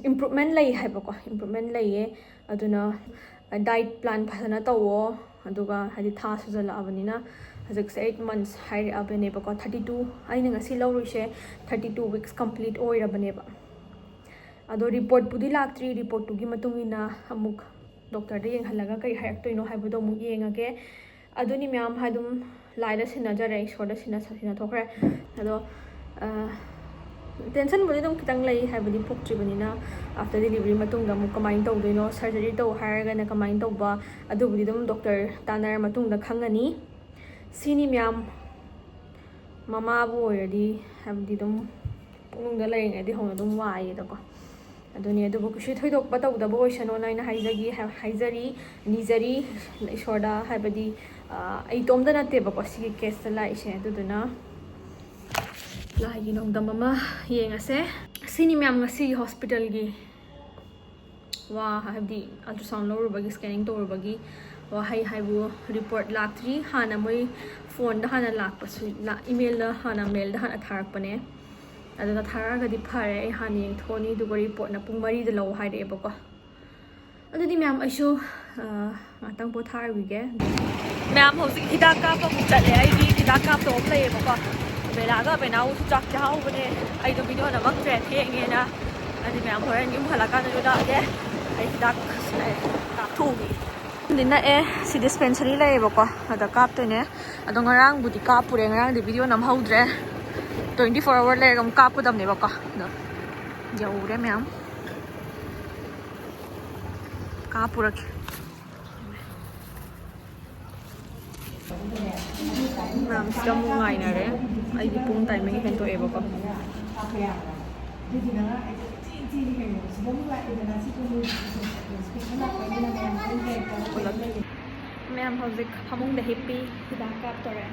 ꯏꯝꯄ꯭ꯔꯨꯞꯃꯦꯟ ꯂꯩ ꯍꯥꯏꯕꯀꯣ, ꯏꯝꯄ꯭ꯔꯨꯞꯃꯦꯟ ꯂꯩꯌꯦ꯫ ꯑꯗꯨꯅ ꯗꯥꯏꯠ ꯄ꯭ꯂꯥꯟ ꯐꯖꯅ ꯇꯧꯋꯣ, ꯑꯗꯨꯒ ꯍꯥꯏꯗꯤ ꯊꯥ ꯁꯨꯖꯜꯂꯛꯑꯕꯅꯤꯅ ꯍꯧꯖꯤꯛꯁꯦ ꯑꯩꯠ ꯃꯟꯁ ꯍꯥꯏꯔꯛꯑꯕꯅꯦꯕꯀꯣ꯫ ꯊꯥꯔꯇꯤ ꯇꯨ, ꯑꯩꯅ ꯉꯁꯤ ꯂꯧꯔꯨꯁꯦ ꯊꯥꯔꯇꯤ ꯇꯨ ꯋꯤꯛꯁ ꯀꯝꯄ꯭ꯂꯤꯠ ꯑꯣꯏꯔꯕꯅꯦꯕ꯫ ꯑꯗꯣ ꯔꯤꯄꯣꯔꯠꯄꯨꯗꯤ ꯂꯥꯛꯇ꯭ꯔꯤ꯫ ꯔꯤꯄꯣꯔꯠꯇꯨꯒꯤ ꯃꯇꯨꯡ ꯏꯟꯅ ꯑꯃꯨꯛ ꯗꯣꯛꯇꯔꯗ ꯌꯦꯡꯍꯜꯂꯒ ꯀꯩ ꯍꯥꯏꯔꯛꯇꯣꯏꯅꯣ ꯍꯥꯏꯕꯗꯣ ꯑꯃꯨꯛ ꯌꯦꯡꯉꯒꯦ꯫ ꯑꯗꯨꯅꯤ ꯃꯌꯥꯝ, ꯑꯗꯨꯝ ꯂꯥꯏꯗ ꯁꯤꯟꯅꯖꯔꯦ, ꯏꯁꯣꯔꯗ ꯁꯤꯟꯅ ꯁꯤꯟꯅꯊꯣꯛꯈ꯭ꯔꯦ꯫ ꯑꯗꯣ ꯇꯦꯟꯁꯟꯕꯨꯗꯤ ꯑꯗꯨꯝ ꯈꯤꯇꯪ ꯂꯩ, ꯍꯥꯏꯕꯗꯤ ꯄꯣꯛꯇ꯭ꯔꯤꯕꯅꯤꯅ꯫ ꯑꯥꯐꯇꯔ ꯗꯤꯂꯤꯚꯔꯤ ꯃꯇꯨꯡꯗ ꯑꯃꯨꯛ ꯀꯃꯥꯏꯅ ꯇꯧꯗꯣꯏꯅꯣ, ꯁꯔꯖꯔꯤ ꯇꯧ ꯍꯥꯏꯔꯒꯅ ꯀꯃꯥꯏꯅ ꯇꯧꯕ, ꯑꯗꯨꯕꯨꯗꯤ ꯑꯗꯨꯝ ꯗꯣꯛꯇꯔ ꯇꯥꯟꯅꯔ ꯃꯇꯨꯡꯗ ꯈꯪꯉꯅꯤ꯫ ꯁꯤꯅꯤ ꯃꯌꯥꯝ, ꯃꯃꯥꯕꯨ ꯑꯣꯏꯔꯗꯤ ꯍꯥꯏꯕꯗꯤ ꯑꯗꯨꯝ ꯄꯨꯛꯅꯨꯡꯗ ꯂꯩꯔꯤꯉꯩꯗꯤ ꯍꯧꯅ ꯑꯗꯨꯝ ꯋꯥꯏꯌꯦꯗꯀꯣ꯫ ꯑꯗꯨꯅꯤ, ꯑꯗꯨꯕꯨ ꯀꯩꯁꯨ ꯊꯣꯏꯗꯣꯛꯄ ꯇꯧꯗꯕ ꯑꯣꯏꯁꯅꯣꯅ ꯑꯩꯅ ꯍꯥꯏꯖꯒꯤ ꯍꯥꯏꯖꯔꯤ, ꯅꯤꯖꯔꯤ ꯏꯁꯣꯔꯗ꯫ ꯍꯥꯏꯕꯗꯤ ꯑꯩ ꯏꯇꯣꯝꯇ ꯅꯠꯇꯦꯕꯀꯣ ꯁꯤꯒꯤ ꯀꯦꯁꯇ ꯂꯥꯛꯏꯁꯦ꯫ ꯑꯗꯨꯗꯨꯅ ꯂꯥꯏꯒꯤ ꯅꯣꯡꯗꯝ ꯑꯃ ꯌꯦꯡꯉꯁꯦ꯫ ꯁꯤꯅꯤ ꯃꯌꯥꯝ ꯉꯁꯤꯒꯤ ꯍꯣꯁꯄꯤꯇꯥꯜꯒꯤ ꯋꯥ, ꯍꯥꯏꯕꯗꯤ ꯑꯜꯇ꯭ꯔꯥꯁꯥꯎꯟ ꯂꯧꯔꯨꯕꯒꯤ, ꯁ꯭ꯀꯦꯅꯤꯡ ꯇꯧꯔꯨꯕꯒꯤ ꯋꯥꯍꯩ ꯍꯥꯏꯕꯨ ꯔꯤꯄꯣꯔꯠ ꯂꯥꯛꯇ꯭ꯔꯤ꯫ ꯍꯥꯟꯅ ꯃꯣꯏ ꯐꯣꯟꯗ ꯍꯥꯟꯅ ꯂꯥꯛꯄꯁꯨ, ꯏꯃꯦꯜꯗ ꯍꯥꯟꯅ, ꯃꯦꯜꯗ ꯍꯥꯟꯅ ꯊꯥꯔꯛꯄꯅꯦ꯫ ꯑꯗꯨꯅ ꯊꯥꯔꯛꯑꯒꯗꯤ ꯐꯔꯦ, ꯑꯩ ꯍꯥꯟꯅ ꯌꯦꯡꯊꯣꯛꯑꯅꯤ, ꯑꯗꯨꯒ ꯔꯤꯄꯣꯔꯠꯅ ꯄꯨꯡ ꯃꯔꯤꯗ ꯂꯧ ꯍꯥꯏꯔꯛꯑꯦꯕꯀꯣ꯫ ꯑꯗꯨꯗꯤ ꯃꯌꯥꯝ, ꯑꯩꯁꯨ ꯉꯥꯛꯇꯪ ꯄꯣꯊꯥꯔꯨꯈꯤꯒꯦ꯫ ꯃꯌꯥꯝ, ꯍꯧꯖꯤꯛ ꯍꯤꯗꯥꯛ ꯀꯥꯞꯄ ꯑꯃꯨꯛ ꯆꯠꯂꯦ꯫ ꯑꯩꯒꯤ ꯍꯤꯗꯥꯛ ꯀꯥꯞꯇꯧꯕ ꯑꯃ ꯂꯩꯌꯦꯕꯀꯣ꯫ ꯕꯦꯂꯥꯒ ꯕꯦꯅꯥꯎꯁꯨ ꯆꯥꯛ ꯆꯥꯍꯧꯕꯅꯦ꯫ ꯑꯩꯗꯣ ꯚꯤꯗꯤꯑꯣ ꯅꯝꯃꯛꯇ꯭ꯔꯦ, ꯊꯦꯡꯉꯦꯅ꯫ ꯑꯗꯨ ꯃꯌꯥꯝ, ꯍꯣꯔꯦꯟ ꯌꯨꯝ ꯍꯜꯂꯛꯀꯥꯟꯗ ꯂꯥꯛꯑꯒꯦ꯫ ꯑꯩ ꯍꯤꯗꯥꯛ ꯀꯥꯞꯊꯣꯛꯎꯒꯦ꯫ ꯅꯛꯑꯦ, ꯁꯤ ꯗꯤꯁꯄꯦꯟꯁꯔꯤ ꯂꯩꯌꯦꯕꯀꯣ, ꯑꯗ ꯀꯥꯞꯇꯣꯏꯅꯦ꯫ ꯑꯗꯣ ꯉꯔꯥꯡꯕꯨꯗꯤ ꯀꯥꯞꯄꯨꯔꯦ, ꯉꯔꯥꯡꯗꯤ ꯚꯤꯗꯤꯑꯣ ꯅꯝꯍꯧꯗ꯭ꯔꯦ꯫ ꯇ꯭ꯋꯦꯟꯇꯤ ꯐꯣꯔ ꯑꯋꯥꯔ ꯂꯩꯔꯒ ꯑꯃꯨꯛ ꯀꯥꯞꯀꯗꯕꯅꯦꯕꯀꯣ꯫ ꯑꯗꯣ ꯌꯧꯔꯦ ꯃꯌꯥꯝ꯫ ꯀꯥꯞꯄꯨꯔꯒꯦ꯫ ꯃꯌꯥꯝꯁꯤꯗ ꯑꯃꯨꯛ ꯉꯥꯏꯅꯔꯦ꯫ ꯑꯩꯒꯤ ꯄꯨꯡ ꯇꯥꯏꯃꯤꯡ ꯍꯦꯟꯗꯣꯛꯑꯦꯕꯀꯣ꯫ ꯄꯨꯂꯞ꯫ ꯃꯌꯥꯝ ꯍꯧꯖꯤꯛ ꯐꯃꯨꯡꯗ ꯍꯤꯞꯄꯤ꯫ ꯍꯤꯗꯥꯛ ꯀꯥꯞꯇꯣꯔꯦ꯫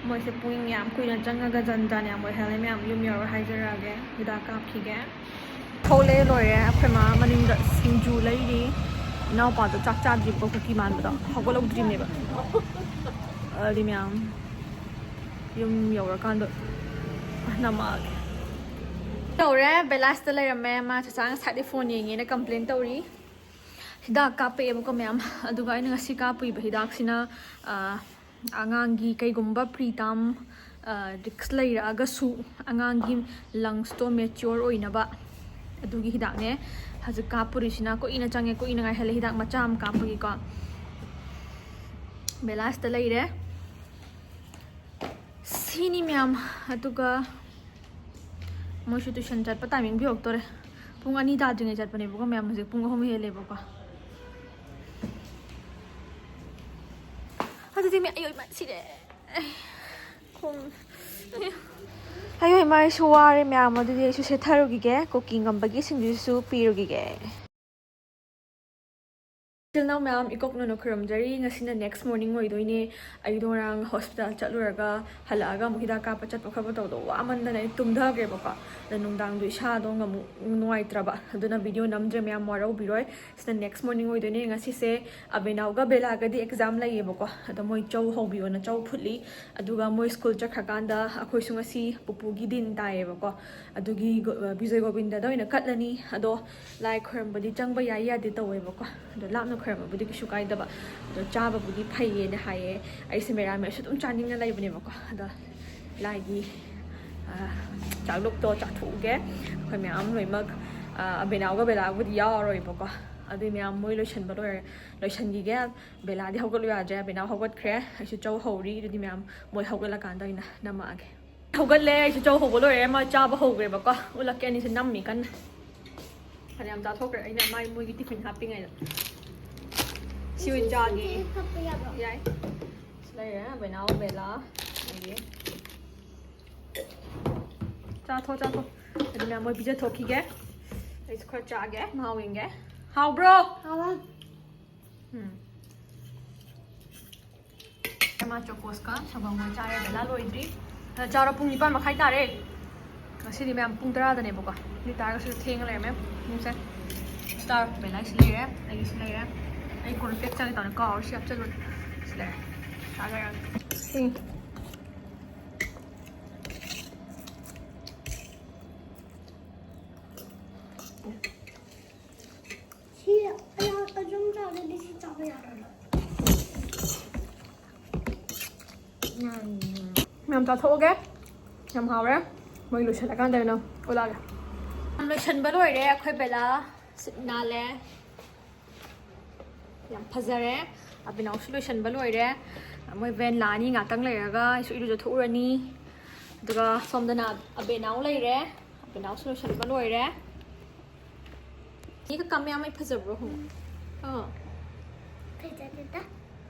ꯃꯣꯏꯁꯦ ꯄꯨꯡ ꯌꯥꯝ ꯀꯨꯏꯅ ꯆꯪꯉꯒ ꯖꯟ ꯖꯥꯟ ꯌꯥꯝ ꯑꯣꯏꯍꯜꯂꯦ꯫ ꯃꯌꯥꯝ ꯌꯨꯝ ꯌꯧꯔ ꯍꯥꯏꯖꯔꯛꯑꯒꯦ꯫ ꯍꯤꯗꯥꯛ ꯀꯥꯞꯈꯤꯒꯦ꯫ ꯊꯣꯛꯂꯛꯑꯦ, ꯂꯣꯏꯔꯦ꯫ ꯑꯩꯈꯣꯏ ꯃꯥ ꯃꯅꯤꯡꯗ ꯁꯤꯡꯖꯨ ꯂꯩꯔꯤ꯫ ꯏꯅꯥꯎꯄꯥꯗꯣ ꯆꯥꯛ ꯆꯥꯗ꯭ꯔꯤꯕꯀꯣ, ꯀꯨꯀꯤ ꯃꯥꯟꯕꯗꯣ ꯍꯧꯒꯠꯍꯧꯗ꯭ꯔꯤꯅꯦꯕ꯫ ꯑꯗꯨꯗꯤ ꯃꯌꯥꯝ ꯌꯨꯝ ꯌꯧꯔꯀꯥꯟꯗ ꯅꯝꯃꯛꯑꯒꯦ꯫ ꯇꯧꯔꯦ, ꯕꯦꯂꯥꯁꯇ ꯂꯩꯔꯝꯃꯦ꯫ ꯃꯥ ꯆꯆꯥ ꯉꯁꯥꯏꯗꯩ ꯐꯣꯟ ꯌꯦꯡꯉꯦꯅ ꯀꯝꯄ꯭ꯂꯦꯟ ꯇꯧꯔꯤ꯫ ꯍꯤꯗꯥꯛ ꯀꯥꯞꯄꯛꯑꯦꯕꯀꯣ ꯃꯌꯥꯝ꯫ ꯑꯗꯨꯒ ꯑꯩꯅ ꯉꯁꯤ ꯀꯥꯞꯄꯨꯏꯕ ꯍꯤꯗꯥꯛꯁꯤꯅ, ꯑꯥ, ꯑꯉꯥꯡꯒꯤ ꯀꯩꯒꯨꯝꯕ ꯄ꯭ꯔꯤ ꯇꯥꯝ ꯔꯤꯛꯁ ꯂꯩꯔꯛꯑꯒꯁꯨ ꯑꯉꯥꯡꯒꯤ ꯂꯪꯁꯇꯣ ꯃꯦꯆ꯭ꯌꯣꯔ ꯑꯣꯏꯅꯕ ꯑꯗꯨꯒꯤ ꯍꯤꯗꯥꯛꯅꯦ꯫ ꯍꯧꯖꯤꯛ ꯀꯥꯞꯄꯨꯔꯤꯁꯤꯅ ꯀꯨꯏꯅ ꯆꯪꯉꯦ, ꯀꯨꯏꯅ ꯉꯥꯏꯍꯜꯂꯦ ꯍꯤꯗꯥꯛ ꯃꯆꯥ ꯑꯃ ꯀꯥꯞꯄꯒꯤꯀꯣ꯫ ꯕꯦꯂꯥꯁꯤꯗ ꯂꯩꯔꯦ꯫ ꯁꯤꯅꯤ ꯃꯌꯥꯝ꯫ ꯑꯗꯨꯒ ꯃꯣꯏꯁꯨ ꯇꯨꯏꯁꯟ ꯆꯠꯄ ꯇꯥꯏꯃꯤꯡ ꯄꯤꯔꯛꯇꯣꯔꯦ꯫ ꯄꯨꯡ ꯑꯅꯤ ꯇꯥꯗ꯭ꯔꯤꯉꯩ ꯆꯠꯄꯅꯦꯕꯀꯣ ꯃꯌꯥꯝ, ꯍꯧꯖꯤꯛ ꯄꯨꯡ ꯑꯍꯨꯝ ꯍꯦꯜꯂꯦꯕꯀꯣ꯫ ꯑꯗꯨꯗꯤ ꯃꯤ ꯑꯌꯣꯏ ꯃꯥ ꯁꯤꯔꯦ꯫ ꯈꯣꯡ꯫ ꯑꯌꯣꯏ ꯃꯥꯏꯁꯨ ꯋꯥꯔꯦ ꯃꯌꯥꯝ, ꯑꯗꯨꯗꯤ ꯑꯩꯁꯨ ꯁꯦꯠꯊꯔꯨꯈꯤꯒꯦ꯫ ꯀꯨꯀꯤ ꯉꯝꯕꯒꯤ ꯁꯤꯡꯖꯨꯁꯨ ꯄꯤꯔꯨꯈꯤꯒꯦ꯫ ꯏꯆꯤꯜ ꯏꯅꯥꯎ ꯃꯌꯥꯝ ꯏꯀꯣꯛ ꯅꯣꯟꯅ ꯈꯨꯔꯨꯝꯖꯔꯤ꯫ ꯉꯁꯤꯅ next morning ꯑꯣꯏꯗꯣꯏꯅꯦ꯫ ꯑꯩꯗꯣ ꯉꯔꯥꯡ ꯍꯣꯁꯄꯤꯇꯥꯜ ꯆꯠꯂꯨꯔꯒ ꯍꯜꯂꯛꯑꯒ ꯑꯃꯨꯛ ꯍꯤꯗꯥꯛ ꯀꯥꯞꯄ ꯆꯠꯄ ꯈꯣꯠꯄ ꯇꯧꯗꯧ ꯋꯥꯃꯟꯗꯅ ꯑꯩ ꯇꯨꯝꯊꯈ꯭ꯔꯦꯕꯀꯣ꯫ ꯑꯗ ꯅꯨꯡꯗꯥꯡꯗꯣ ꯏꯁꯥꯗꯣ ꯑꯃꯨꯛ ꯅꯨꯡꯉꯥꯏꯇ꯭ꯔꯕ, ꯑꯗꯨꯅ ꯚꯤꯗꯤꯑꯣ ꯅꯝꯗ꯭ꯔꯦ ꯃꯌꯥꯝ, ꯋꯥꯔꯧꯕꯤꯔꯣꯏ꯫ ꯁꯤꯅ next morning ꯑꯣꯏꯗꯣꯏꯅꯦ꯫ ꯉꯁꯤꯁꯦ ꯑꯕꯦꯅꯥꯎꯒ ꯕꯦꯂꯥꯒꯗꯤ ꯑꯦꯛꯖꯥꯝ ꯂꯩꯌꯦꯕꯀꯣ꯫ ꯑꯗꯣ ꯃꯣꯏ ꯆꯧ ꯍꯧꯕꯤꯌꯣꯅ ꯆꯧ ꯐꯨꯠꯂꯤ꯫ ꯑꯗꯨꯒ ꯃꯣꯏ ꯁ꯭ꯀꯨꯜ ꯆꯠꯈ꯭ꯔꯀꯥꯟꯗ ꯑꯩꯈꯣꯏꯁꯨ ꯉꯁꯤ ꯄꯨꯄꯨꯒꯤ ꯗꯤꯟ ꯇꯥꯏꯌꯦꯕꯀꯣ꯫ ꯑꯗꯨꯒꯤ ꯒꯣ-, ꯕꯤꯖꯣꯏ ꯒꯣꯕꯤꯟꯗꯗ ꯑꯣꯏꯅ ꯀꯠꯂꯅꯤ꯫ ꯑꯗꯣ ꯂꯥꯏ ꯈꯣꯏꯔꯝꯕꯗꯤ ꯆꯪꯕ ꯌꯥꯏ ꯌꯥꯗꯦ ꯇꯧꯋꯦꯕꯀꯣ꯫ ꯑꯗꯣ ꯂꯥꯞꯅ ꯈꯣꯏꯔꯝꯕꯕꯨꯗꯤ ꯀꯩꯁꯨ ꯀꯥꯏꯗꯕ꯫ ꯑꯗꯣ ꯆꯥꯕꯕꯨꯗꯤ ꯐꯩꯌꯦꯅ ꯍꯥꯏꯌꯦ꯫ ꯑꯩꯁꯦ ꯃꯦꯔꯥꯃꯦꯁꯁꯨ ꯑꯗꯨꯝ ꯆꯥꯅꯤꯡꯅ ꯂꯩꯕꯅꯦꯕꯀꯣ꯫ ꯑꯗꯣ ꯂꯥꯏꯒꯤ, ꯑ, ꯆꯥꯛꯂꯨꯛꯇꯣ ꯆꯥꯊꯣꯛꯎꯒꯦ꯫ ꯑꯩꯈꯣꯏ ꯃꯌꯥꯝ ꯂꯣꯏꯅꯃꯛ, ꯑ, ꯑꯕꯦꯅꯥꯎꯒ ꯕꯦꯂꯥꯕꯨꯗꯤ ꯌꯥꯎꯔꯔꯣꯏꯕꯀꯣ꯫ ꯑꯗꯨꯏ ꯃꯌꯥꯝ ꯃꯣꯏ ꯂꯣꯏꯁꯟꯕ ꯂꯣꯏꯔꯦ, ꯂꯣꯏꯁꯟꯈꯤꯒꯦ꯫ ꯕꯦꯂꯥꯗꯤ ꯍꯧꯒꯠꯂꯨ ꯌꯥꯗ꯭ꯔꯦ꯫ ꯕꯦꯂꯥ ꯍꯧꯒꯠꯈ꯭ꯔꯦ꯫ ꯑꯩꯁꯨ ꯆꯧ ꯍꯧꯔꯤ꯫ ꯑꯗꯨꯗꯤ ꯃꯌꯥꯝ ꯃꯣꯏ ꯍꯧꯒꯠꯂꯀꯥꯟꯗ ꯑꯣꯏꯅ ꯅꯝꯃꯛꯑꯒꯦ꯫ ꯍꯧꯒꯠꯂꯦ꯫ ꯑꯩꯁꯨ ꯆꯧ ꯍꯧꯕ ꯂꯣꯏꯔꯦ꯫ ꯃꯥ ꯆꯥꯕ ꯍꯧꯈ꯭ꯔꯦꯕꯀꯣ꯫ ꯎꯠꯂꯛꯀꯦ꯫ ꯑꯅꯤꯁꯦ ꯅꯝꯃꯤ ꯀꯟꯅ꯫ ꯐꯅꯌꯥꯝ ꯆꯥꯊꯣꯛꯈ꯭ꯔꯦ꯫ ꯑꯩꯅ ꯃꯥꯏ ꯃꯣꯏꯒꯤ ꯇꯤꯐꯤꯟ ꯍꯥꯞꯄꯤꯉꯩꯗ꯫ ꯁꯤ ꯑꯣꯏꯅ ꯆꯥꯒꯦ꯫ ꯁꯤ ꯍꯥꯞꯄ ꯌꯥꯕ꯭ꯔꯣ? ꯌꯥꯏ꯫ ꯁꯤ ꯂꯩꯔꯦ꯫ ꯕꯦꯅꯥꯎ, ꯕꯦꯂꯥ꯫ ꯑꯗꯒꯤ ꯆꯥꯊꯣꯛ, ꯆꯥꯊꯣꯛ꯫ ꯑꯗꯨꯅ ꯃꯣꯏ ꯄꯤꯖꯊꯣꯛꯈꯤꯒꯦ꯫ ꯑꯩꯁꯨ ꯈꯔ ꯆꯥꯒꯦ꯫ ꯃꯍꯥꯎ ꯌꯦꯡꯒꯦ꯫ ꯍꯥꯎꯕ꯭ꯔꯣ? ꯍꯥꯎꯋꯦ꯫ ꯎꯝ꯫ ꯃꯥ ꯆꯣꯀꯣꯁꯀ ꯁꯪꯒꯣꯝꯒ ꯆꯥꯔꯦ꯫ ꯕꯦꯂꯥ ꯂꯣꯏꯗ꯭ꯔꯤ꯫ ꯑꯗ ꯆꯥꯔꯣ, ꯄꯨꯡ ꯅꯤꯄꯥꯟ ꯃꯈꯥꯏ ꯇꯥꯔꯦ꯫ ꯉꯁꯤꯗꯤ ꯃꯌꯥꯝ ꯄꯨꯡ ꯇꯔꯥꯗꯅꯦꯕꯀꯣ꯫ ꯑꯗꯨ ꯑꯣꯏ ꯇꯥꯔꯒꯁꯨ ꯊꯦꯡꯉ ꯂꯩꯔꯝꯃꯦ ꯄꯨꯡꯁꯦ꯫ ꯆꯥꯔꯣ, ꯕꯦꯂꯥꯒꯤꯁꯨ ꯂꯩꯔꯦ, ꯑꯩꯒꯤꯁꯨ ꯂꯩꯔꯦ꯫ ꯑꯩ ꯀꯣꯟ ꯄꯦꯛ ꯆꯪꯉꯦ ꯇꯧꯅꯤ ꯀꯥꯎꯔꯦ, ꯁꯤ ꯍꯥꯞꯆꯜꯂꯨꯔꯦ꯫ ꯁꯤ ꯂꯩꯔꯦ꯫ ꯆꯥꯖꯔꯒꯦ꯫ ꯁꯤ꯫ ꯁꯤ ꯑꯩ ꯑꯗꯨꯝ ꯆꯥꯔꯗꯤ ꯁꯤ ꯆꯥꯕ ꯌꯥꯔꯔꯣꯏ꯫ ꯌꯥꯝ ꯆꯥꯊꯣꯛꯑꯒꯦ꯫ ꯌꯥꯝ ꯍꯥꯎꯔꯦ꯫ ꯃꯣꯏ ꯂꯣꯏꯁꯤꯜꯂꯀꯥꯟꯗ ꯑꯣꯏꯅ ꯎꯠꯂꯛꯑꯒꯦ꯫ ꯌꯥꯝ ꯂꯣꯏꯁꯤꯟꯕ ꯂꯣꯏꯔꯦ ꯑꯩꯈꯣꯏ ꯕꯦꯂꯥ꯫ ꯁꯤꯠ ꯅꯥꯜꯂꯦ꯫ ꯌꯥꯝ ꯐꯖꯔꯦ꯫ ꯑꯕꯦꯅꯥꯎꯁꯨ ꯂꯣꯏꯁꯤꯟꯕ ꯂꯣꯏꯔꯦ꯫ ꯃꯣꯏ ꯚꯦꯟ ꯂꯥꯛꯑꯅꯤ, ꯉꯥꯛꯇꯪ ꯂꯩꯔꯒ ꯑꯩꯁꯨ ꯏꯔꯨꯖꯊꯣꯛꯎꯔꯅꯤ꯫ ꯑꯗꯨꯒ ꯁꯣꯝꯗꯅ ꯑꯕꯦꯅꯥꯎ ꯂꯩꯔꯦ꯫ ꯑꯕꯦꯅꯥꯎꯁꯨ ꯂꯣꯏꯁꯤꯟꯕ ꯂꯣꯏꯔꯦ꯫ ꯏꯒ ꯀꯝ ꯌꯥꯝ ꯐꯖꯕ꯭ꯔꯣ? ꯍꯨꯝ꯫ ꯑꯥ꯫ ꯐꯖꯗꯦꯗ꯫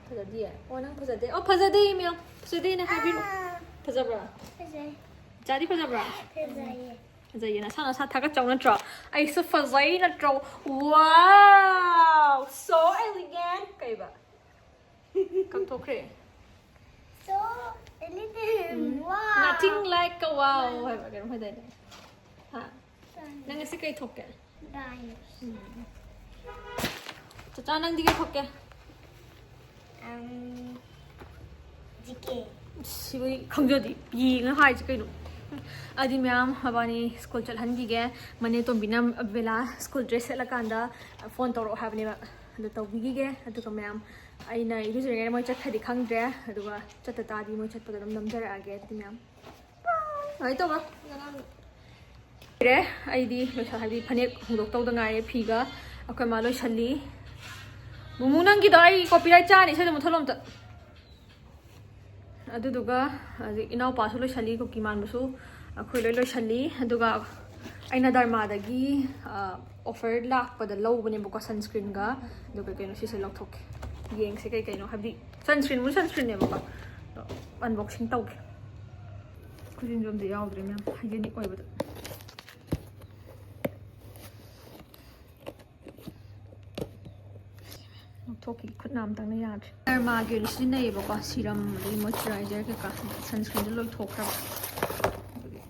ꯐꯖꯗꯤꯌꯦ? ꯑꯣ, ꯅꯪ ꯐꯖꯗꯦ? ꯑꯣ, ꯐꯖꯗꯦ, ꯃꯌꯥꯝ꯫ ꯐꯖꯗꯦꯅ ꯍꯥꯏꯕꯤꯔꯣ꯫ ꯑꯥ꯫ ꯐꯖꯕ꯭ꯔꯥ? ꯐꯖꯩ꯫ ꯏꯆꯥꯗꯤ ꯐꯖꯕ꯭ꯔꯥ? ꯐꯖꯩꯌꯦ꯫ ꯐꯖꯩꯌꯦ꯫ ꯅꯁꯥ ꯅꯁꯥ ꯊꯥꯒꯠꯆꯧ ꯅꯠꯇ꯭ꯔꯣ? ꯑꯩꯁꯨ ꯐꯖꯩ ꯅꯠꯇ꯭ꯔꯣ? Wow! So elegant! ꯀꯩꯕ? ꯀꯛꯊꯣꯛꯈ꯭ꯔꯦ꯫ So elegant! Um. Wow! Nothing like a wow ꯍꯥꯏꯕ ꯀꯩꯅꯣꯝ ꯍꯥꯏꯗꯥꯏꯅꯦ? ꯍꯥ? ꯅꯪ ꯉꯁꯤ ꯀꯩ ꯊꯣꯛꯀꯦ? ꯗꯥꯏꯁ꯫ ꯎꯝ꯫ ꯆꯆꯥ, ꯅꯪꯗꯤ ꯀꯩ ꯊꯣꯛꯀꯦ? ꯑꯝ, ꯖꯤ ꯀꯦ꯫ ꯁꯤꯕꯨ ꯈꯪꯖꯗꯦ꯫ ꯌꯦꯡꯉ ꯍꯥꯏꯁꯦ ꯀꯩꯅꯣ? ꯑꯗꯨꯗꯤ ꯃꯌꯥꯝ ꯃꯕꯥꯅꯤ ꯁ꯭ꯀꯨꯜ ꯆꯠꯍꯟꯈꯤꯒꯦ꯫ ꯃꯅꯦ ꯇꯣꯝꯕꯤꯅ ꯕꯦꯂꯥ ꯁ꯭ꯀꯨꯜ ꯗ꯭ꯔꯦꯁ ꯁꯦꯠꯂꯀꯥꯟꯗ ꯐꯣꯟ ꯇꯧꯔꯛꯑꯣ ꯍꯥꯏꯕꯅꯦꯕ꯫ ꯑꯗꯨ ꯇꯧꯕꯤꯈꯤꯒꯦ꯫ ꯑꯗꯨꯒ ꯃꯌꯥꯝ ꯑꯩꯅ ꯏꯔꯨꯖꯔꯤꯉꯩꯗ ꯃꯣꯏ ꯆꯠꯈ꯭ꯔꯗꯤ ꯈꯪꯗ꯭ꯔꯦ꯫ ꯑꯗꯨꯒ ꯆꯠꯇ ꯇꯥꯔꯗꯤ ꯃꯣꯏ ꯆꯠꯄꯗ ꯑꯗꯨꯝ ꯅꯝꯖꯔꯛꯑꯒꯦ꯫ ꯑꯗꯨꯗꯤ ꯃꯌꯥꯝ ꯀꯃꯥꯏꯅ ꯇꯧꯕ? ꯂꯣꯏꯔꯦ꯫ ꯑꯩꯗꯤ ꯂꯣꯏꯁꯜ-, ꯍꯥꯏꯗꯤ ꯐꯅꯦꯛ ꯍꯣꯡꯗꯣꯛꯇꯧꯗ ꯉꯥꯏꯔꯦ ꯐꯤꯒ꯫ ꯑꯩꯈꯣꯏ ꯃꯥ ꯂꯣꯏꯁꯜꯂꯤ꯫ ꯃꯨꯃꯨ, ꯅꯪꯒꯤꯗꯣ ꯑꯩ copyright ꯆꯥꯅꯤ, ꯏꯁꯩꯗꯣ ꯃꯨꯠꯊꯠꯂꯣ ꯑꯝꯇ꯫ ꯑꯗꯨꯗꯨꯒ ꯍꯧꯖꯤꯛ ꯏꯅꯥꯎꯄꯥꯁꯨ ꯂꯣꯏꯁꯜꯂꯤ, ꯀꯨꯀꯤ ꯃꯥꯟꯕꯁꯨ꯫ ꯑꯩꯈꯣꯏ ꯂꯣꯏ ꯂꯣꯏꯁꯜꯂꯤ꯫ ꯑꯗꯨꯒ ꯑꯩꯅ ꯗꯔꯃꯥꯗꯒꯤ, ꯑ, offer ꯂꯥꯛꯄꯗ ꯂꯧꯕꯅꯦꯕꯀꯣ, sunscreenꯒ꯫ ꯑꯗꯨꯒ ꯀꯩꯅꯣ, ꯁꯤꯁꯦ ꯂꯧꯊꯣꯛꯀꯦ꯫ ꯌꯦꯡꯁꯦ ꯀꯩ ꯀꯩꯅꯣ, ꯍꯥꯏꯕꯗꯤ sunscreenꯕꯨ sunscreenꯅꯦꯕꯀꯣ꯫ ꯑꯗꯣ unboxing ꯇꯧꯒꯦ꯫ ꯈꯨꯖꯤꯟꯁꯨ ꯑꯝꯇ ꯌꯥꯎꯗ꯭ꯔꯦ ꯃꯌꯥꯝ, hygienic ꯑꯣꯏꯕꯗ꯫ ꯂꯧꯊꯣꯛꯈꯤ, ꯈꯨꯠ ꯅꯥꯝꯇꯪꯅ ꯌꯥꯗ꯭ꯔꯦ꯫ ꯗꯔꯃꯥꯒꯤ ꯑꯣꯏꯅ ꯁꯤꯖꯤꯟꯅꯩꯌꯦꯕꯀꯣ, serum, ꯑꯗꯒꯤ moisturizer ꯀꯩꯀꯥ, sunscreenꯗꯤ ꯂꯣꯏꯊꯣꯛꯈ꯭ꯔꯕ꯫ ꯑꯗꯨꯒꯤ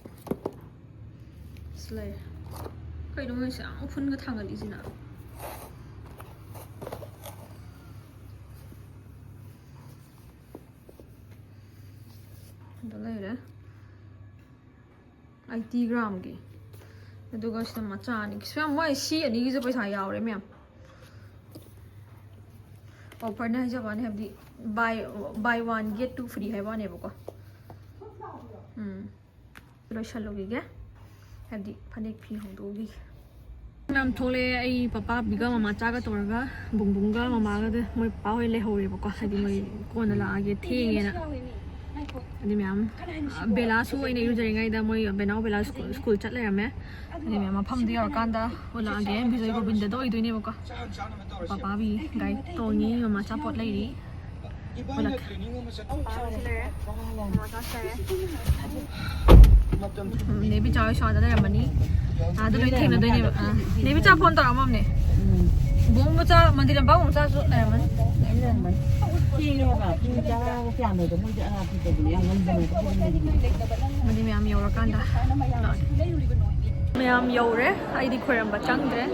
ꯁꯤ ꯂꯩꯔꯦ꯫ ꯀꯩꯅꯣ ꯃꯣꯏꯁꯦ ꯌꯥꯝ ꯎꯐꯨꯟꯒ ꯊꯥꯡꯒꯠꯂꯤꯁꯤꯅ? ꯑꯗꯨ ꯂꯩꯔꯦ꯫ eighty gramꯒꯤ꯫ ꯑꯗꯨꯒ ꯁꯤꯗ ꯃꯆꯥ ꯑꯅꯤ꯫ ꯁꯤ ꯌꯥꯝ ꯃꯣꯏ ꯁꯤ ꯑꯅꯤꯒꯤꯁꯨ ꯄꯩꯁꯥ ꯌꯥꯎꯔꯦ ꯃꯌꯥꯝ꯫ Offerꯅꯦ ꯍꯥꯏꯖꯕ ꯋꯥꯅꯤ, ꯍꯥꯏꯕꯗꯤ buy, buy one get two free ꯍꯥꯏꯕ ꯋꯥꯅꯦꯕꯀꯣ꯫ ꯎꯝ, ꯂꯣꯏꯁꯜꯂꯨꯈꯤꯒꯦ, ꯍꯥꯏꯕꯗꯤ ꯐꯅꯦꯛ ꯐꯤ ꯍꯣꯡꯗꯣꯛꯎꯈꯤꯒꯦ꯫ ꯃꯌꯥꯝ ꯊꯣꯛꯂꯛꯑꯦ꯫ ꯑꯩ ꯄꯄꯥꯕꯤꯒ ꯃꯃꯥꯆꯥꯒ ꯇꯧꯔꯒ, ꯕꯨꯡꯕꯨꯡꯒ ꯃꯃꯥꯒꯗ ꯃꯣꯏ ꯄꯄꯥ ꯍꯣꯏ ꯂꯩꯍꯧꯔꯦꯕꯀꯣ, ꯍꯥꯏꯗꯤ ꯃꯣꯏ ꯀꯣꯟꯅ ꯂꯥꯛꯑꯒꯦ, ꯊꯦꯡꯉꯦꯅ꯫ ꯑꯗꯨ ꯃꯌꯥꯝ, ꯑ, ꯕꯦꯂꯥꯁꯨ ꯑꯩꯅ ꯏꯔꯨꯖꯔꯤꯉꯩꯗ ꯃꯣꯏ ꯕꯦꯅꯥꯎ ꯕꯦꯂꯥ ꯁ꯭ꯀꯨꯜ, ꯁ꯭ꯀꯨꯜ ꯆꯠ ꯂꯩꯔꯝꯃꯦ꯫ ꯑꯗꯨ ꯃꯌꯥꯝ ꯃꯐꯝꯗꯨ ꯌꯧꯔꯀꯥꯟꯗ ꯎꯠꯂꯛꯑꯒꯦ꯫ ꯕꯤꯖꯣꯏ ꯒꯣꯕꯤꯟꯗꯗ ꯑꯣꯏꯗꯣꯏꯅꯦꯕꯀꯣ꯫ ꯄꯄꯥꯕꯤ ꯒꯥꯔꯤ ꯇꯣꯡꯉꯤ, ꯃꯃꯥ ꯑꯆꯥꯄꯣꯠ ꯂꯩꯔꯤ꯫ ꯎꯠꯂꯛꯀꯦ꯫ ꯎꯝ, ꯅꯦꯕꯤꯆꯥ ꯍꯣꯏꯁꯨ ꯑꯥꯗ ꯂꯩꯔꯝꯃꯅꯤ꯫ ꯑꯥꯗ ꯂꯣꯏ ꯊꯦꯡꯅꯗꯣꯏꯅꯦꯕ꯫ ꯑꯥ, ꯅꯦꯕꯤꯆꯥ ꯐꯣꯟ ꯇꯧꯔꯛꯑꯝꯃꯝꯅꯦ꯫ ꯕꯣꯝ ꯃꯆꯥ, ꯃꯟꯗꯤꯔ ꯂꯝꯄꯥꯛ ꯃꯆꯥꯁꯨ ꯂꯩꯔꯝꯃꯅꯤ꯫ ꯃꯗꯤ ꯃꯌꯥꯝ ꯌꯧꯔꯀꯥꯟꯗ ꯂꯥꯛꯑꯒꯦ꯫ ꯃꯌꯥꯝ ꯌꯧꯔꯦ꯫ ꯑꯩꯗꯤ ꯈꯣꯏꯔꯝꯕ ꯆꯪꯗ꯭ꯔꯦ꯫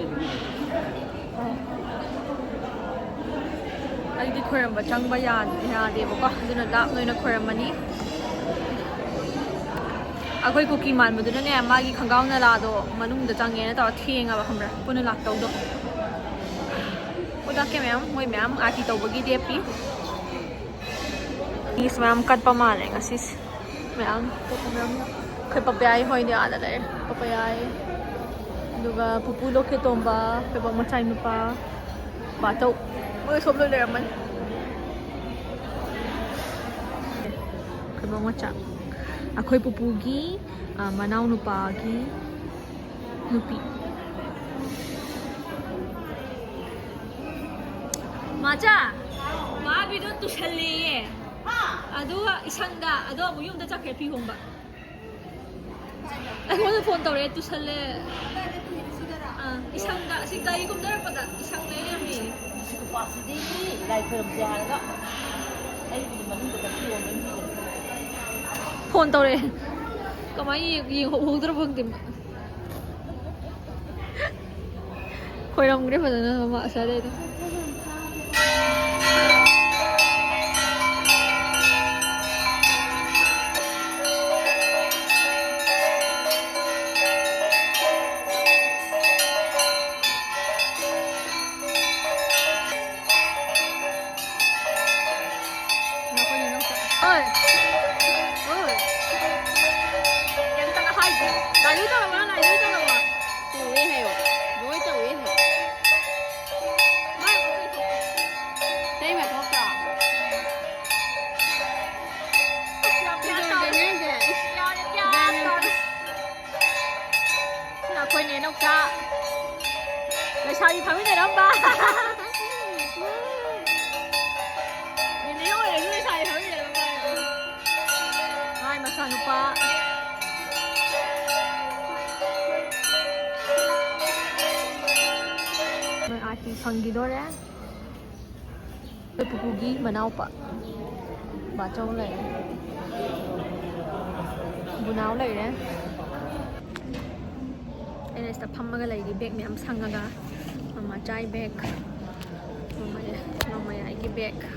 ꯑꯩꯗꯤ ꯈꯣꯏꯔꯝꯕ ꯆꯪꯕ ꯌꯥ-, ꯌꯥꯗꯦꯕꯀꯣ, ꯑꯗꯨꯅ ꯂꯥꯞꯅ ꯑꯣꯏꯅ ꯈꯣꯏꯔꯝꯃꯅꯤ꯫ ꯑꯩꯈꯣꯏ ꯀꯨꯀꯤ ꯃꯥꯟꯕꯗꯨꯅꯅꯦ, ꯃꯥꯒꯤ ꯈꯣꯡꯒ꯭ꯔꯥꯎ ꯅꯂꯥꯗꯣ ꯃꯅꯨꯡꯗ ꯆꯪꯉꯦꯅ ꯇꯧꯔ ꯊꯦꯡꯉꯕ, ꯈꯪꯕ꯭ꯔꯥ? ꯄꯨꯟꯅ ꯂꯥꯛꯇꯧꯗꯣ꯫ ꯎꯠꯂꯛꯀꯦ ꯃꯌꯥꯝ, ꯃꯣꯏ ꯃꯌꯥꯝ ꯑꯥꯔꯇꯤ ꯇꯧꯕꯒꯤ ꯂꯦꯞꯄꯤ꯫ ꯃꯤꯁꯨ ꯃꯌꯥꯝ ꯀꯠꯄ ꯃꯥꯜꯂꯦ ꯉꯁꯤꯁꯦ꯫ ꯃꯌꯥꯝ ꯀꯠꯄ ꯃꯌꯥꯝ꯫ ꯑꯩꯈꯣꯏ ꯄꯄꯌꯥꯏ ꯍꯣꯏꯗꯤ ꯑꯥꯗ ꯂꯩꯔꯦ꯫ ꯄꯄꯌꯥꯏ, ꯑꯗꯨꯒ ꯄꯨꯄꯨ ꯂꯣꯀꯦꯇꯣꯝꯕ, ꯑꯩꯈꯣꯏ ꯕꯣꯛ ꯃꯆꯥꯏ ꯅꯨꯄꯥ, ꯕꯥꯆꯧ, ꯃꯣꯏ ꯁꯣꯝ ꯂꯣꯏ ꯂꯩꯔꯝꯃꯅꯤ꯫ ꯑꯩꯈꯣꯏ ꯕꯣꯛ ꯃꯆꯥ, ꯑꯩꯈꯣꯏ ꯄꯨꯄꯨꯒꯤ, ꯑ, ꯃꯅꯥꯎ ꯅꯨꯄꯥꯒꯤ ꯅꯨꯄꯤ꯫ ꯃꯥꯆꯥ, ꯃꯥꯕꯤꯗꯣ ꯇꯨꯁꯜꯂꯦꯌꯦ꯫ ꯑꯗꯨꯒ ꯏꯁꯪꯗ, ꯑꯗꯣ ꯑꯃꯨꯛ ꯌꯨꯝꯗ ꯆꯠꯈ꯭ꯔꯦ ꯐꯤ ꯍꯣꯡꯕ꯫ ꯑꯩꯉꯣꯟꯗ ꯐꯣꯟ ꯇꯧꯔꯛꯑꯦ, ꯇꯨꯁꯜꯂꯦ꯫ ꯑꯥ, ꯏꯁꯪꯗ, ꯑꯁꯤ ꯒꯥꯔꯤ ꯀꯨꯝꯊꯔꯛꯄꯗ ꯏꯁꯪ ꯂꯩꯔꯝꯃꯦ꯫ ꯅꯨꯄꯥꯁꯤꯗꯤ ꯂꯥꯏ ꯈꯣꯏꯔꯝꯁꯦ ꯍꯥꯏꯔꯒ ꯑꯩꯒꯤ ꯃꯅꯨꯡꯗ ꯆꯠꯄꯤꯌꯣ꯫ ꯐꯣꯟ ꯇꯧꯔꯛꯑꯦ꯫ ꯀꯃꯥꯏꯅ ꯌꯦꯡ-, ꯌꯦꯡꯍꯧ-, ꯍꯧꯗ꯭ꯔꯕ ꯈꯪꯗꯦ꯫ ꯈꯣꯏꯔꯝꯈ꯭ꯔꯦ ꯐꯖꯅ ꯃꯃꯥ ꯑꯁ꯭ꯋꯥꯏꯗꯩꯗꯣ꯫ ꯍꯣꯏ꯫ ꯍꯣꯏ꯫ ꯂꯥꯏꯔꯣꯏ ꯇꯧꯔꯕ? ꯂꯥꯏꯔꯣꯏ ꯇꯧꯔꯕ? ꯇꯧꯋꯦ ꯍꯥꯏꯌꯣ꯫ ꯂꯣꯏ ꯇꯧꯋꯦ ꯍꯥꯏꯌꯣ꯫ ꯃꯥ ꯇꯩꯃ ꯊꯣꯛꯇ꯭ꯔꯣ? ꯑꯁ, ꯌꯥꯝ ꯒ꯭ꯌꯥꯟ ꯇꯥꯗꯦ꯫ ꯀꯩꯗꯧꯔꯒꯦ ꯍꯥꯏꯁꯦ? ꯏꯁ, ꯌꯥꯔꯦ, ꯒ꯭ꯌꯥꯟ ꯇꯥꯗꯦ꯫ ꯁꯤꯅ ꯑꯩꯈꯣꯏ ꯅꯦꯅꯧꯆꯥ꯫ ꯂꯩꯁꯥꯕꯤ ꯐꯝꯃꯤꯟꯅꯔꯝꯕ꯫ ꯅꯦꯅꯦ ꯑꯣꯏꯔꯁꯨ ꯂꯩꯁꯥꯕꯤ ꯐꯝꯃꯤꯟꯅꯔꯝꯕ꯫ ꯃꯥꯏ ꯃꯆꯥꯅꯨꯄꯥ꯫ ꯃꯣꯏ ꯑꯥꯔꯇꯤ ꯐꯪꯈꯤꯗꯣꯔꯦ꯫ ꯑꯩꯈꯣꯏ ꯄꯨꯄꯨꯒꯤ ꯃꯅꯥꯎꯄꯥ ꯕꯥꯆꯧ ꯂꯩꯔꯦ꯫ ꯕꯨꯅꯥꯎ ꯂꯩꯔꯦ꯫ ꯑꯩꯅ ꯁꯤꯗ ꯐꯝꯃꯒ ꯂꯩꯔꯤ, ꯕꯦꯒ ꯃꯌꯥꯝ ꯁꯪꯉꯒ꯫ ꯃꯃꯥꯆꯥꯏ ꯕꯦꯒ, ꯃꯃꯥꯌꯥꯏ, ꯃꯃꯥꯌꯥꯏꯒꯤ ꯕꯦꯒ꯫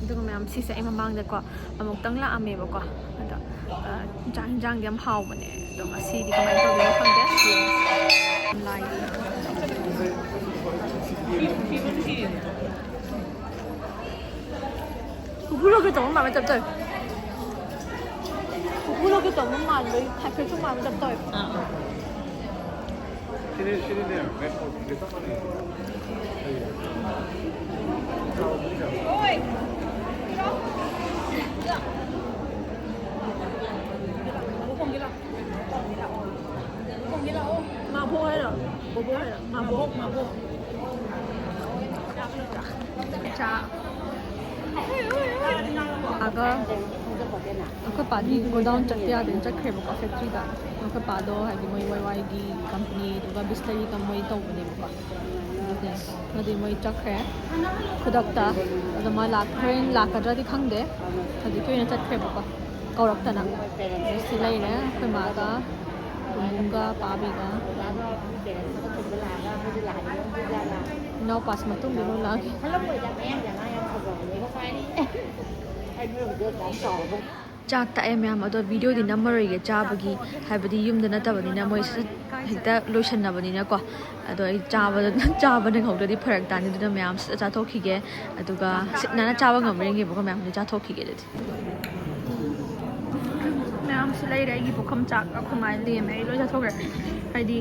ꯑꯗꯨꯒ ꯃꯌꯥꯝ ꯁꯤꯁꯦ ꯑꯩ ꯃꯃꯥꯡꯗꯀꯣ ꯑꯃꯨꯛꯇꯪ ꯂꯥꯛꯑꯝꯃꯦꯕꯀꯣ꯫ ꯑꯗꯣ, ꯑ, ꯆꯥꯛ ꯍꯤꯟꯖꯥꯡꯗꯤ ꯌꯥꯝ ꯍꯥꯎꯕꯅꯦ꯫ ꯑꯗꯣ ꯉꯁꯤꯗꯤ ꯀꯃꯥꯏꯅ ꯇꯧꯗꯣꯏꯅꯣ ꯈꯪꯗꯦ꯫ ꯌꯦꯡꯉꯁꯤ꯫ ꯂꯥꯏꯒꯤ꯫ ꯄꯨꯄꯨ ꯂꯧꯒꯦ ꯇꯧꯕ ꯃꯥꯟꯕ ꯇꯞ ꯇꯧꯋꯦ꯫ ꯄꯨꯄꯨ ꯂꯧꯒꯦ ꯇꯧꯕ ꯃꯥꯟꯕꯩ ꯍꯥꯏꯐꯦꯠꯁꯨ ꯃꯥꯟꯕ ꯇꯞ ꯇꯧꯋꯦ꯫ ꯑꯥ꯫ ꯃꯥꯕꯣꯛ ꯍꯥꯏꯔꯣ? ꯕꯣꯕꯣꯛ ꯍꯥꯏꯔꯣ? ꯃꯥꯕꯣꯛ꯫ ꯃꯥꯕꯣꯛ, ꯃꯥꯕꯣꯛ꯫ ꯆꯥ꯫ ꯑꯒ ꯑꯩꯈꯣꯏ ꯄꯥꯗꯤ ꯒꯣꯗꯥꯎꯟ ꯆꯠꯄ ꯌꯥꯗꯦꯅ ꯆꯠꯈ꯭ꯔꯦꯕꯀꯣ, ꯐꯦꯛꯇ꯭ꯔꯤꯗ꯫ ꯑꯩꯈꯣꯏ ꯄꯥꯗꯣ ꯍꯥꯏꯗꯤ ꯃꯣꯏ ꯋꯥꯏ ꯋꯥꯏꯒꯤ ꯀꯝꯄꯅꯤꯗꯨꯒ ꯕꯤꯁꯂꯔꯤꯒ ꯃꯣꯏ ꯇꯧꯕꯅꯦꯕꯀꯣ꯫ ꯑꯗꯨꯗꯤ ꯃꯣꯏ ꯆꯠꯈ꯭ꯔꯦ ꯈꯨꯗꯛꯇ꯫ ꯑꯗꯣ ꯃꯥ ꯂꯥꯛ-, ꯍꯣꯔꯦꯟ ꯂꯥꯛꯀꯗ꯭ꯔꯗꯤ ꯈꯪꯗꯦ꯫ ꯍꯧꯖꯤꯛꯀꯤ ꯑꯣꯏꯅ ꯆꯠꯈ꯭ꯔꯦꯕꯀꯣ꯫ ꯀꯧꯔꯛꯇꯅ꯫ ꯁꯤ ꯂꯩꯔꯦ ꯑꯩꯈꯣꯏ ꯃꯥꯒ, ꯕꯨꯡꯕꯨꯡꯒ, ꯄꯥꯕꯤꯒ꯫ ꯏꯅꯥꯎꯄꯥꯁꯤ ꯃꯇꯨꯡꯗ ꯂꯣꯏ ꯂꯥꯛꯑꯒꯦ꯫ ꯆꯥꯛ ꯇꯥꯛꯑꯦ ꯃꯌꯥꯝ꯫ ꯑꯗꯣ ꯚꯤꯗꯤꯑꯣꯗꯤ ꯅꯝꯃꯔꯣꯏꯒꯦ ꯆꯥꯕꯒꯤ, ꯍꯥꯏꯕꯗꯤ ꯌꯨꯝꯗ ꯅꯠꯇꯕꯅꯤꯅ ꯃꯣꯏ ꯁꯠ ꯍꯦꯛꯇ ꯂꯣꯏꯁꯟꯅꯕꯅꯤꯅꯀꯣ꯫ ꯑꯗꯣ ꯑꯩ ꯆꯥꯕꯗ ꯆꯥꯕ ꯅꯪꯍꯧꯗ꯭ꯔꯗꯤ ꯐꯔꯛ ꯇꯥꯅꯤ꯫ ꯑꯗꯨꯅ ꯃꯌꯥꯝ ꯁꯠ ꯆꯥꯊꯣꯛꯈꯤꯒꯦ꯫ ꯑꯗꯨꯒ ꯁꯤꯠ ꯅꯥꯟꯅ ꯆꯥꯕ ꯉꯝꯕ꯭ꯔꯥ ꯌꯦꯡꯒꯦꯕꯀꯣ ꯃꯌꯥꯝ꯫ ꯑꯗꯨ ꯆꯥꯊꯣꯛꯈꯤꯒꯦ ꯑꯗꯨꯗꯤ꯫ ꯃꯌꯥꯝꯁꯨ ꯂꯩꯔꯦ꯫ ꯑꯩꯒꯤ ꯄꯨꯈꯝ ꯆꯥꯛ ꯑꯩꯈꯣꯏ ꯃꯥꯏ ꯂꯦꯝꯃꯦ꯫ ꯑꯩ ꯂꯣꯏ ꯆꯥꯊꯣꯛꯈ꯭ꯔꯦ꯫ ꯍꯥꯏꯗꯤ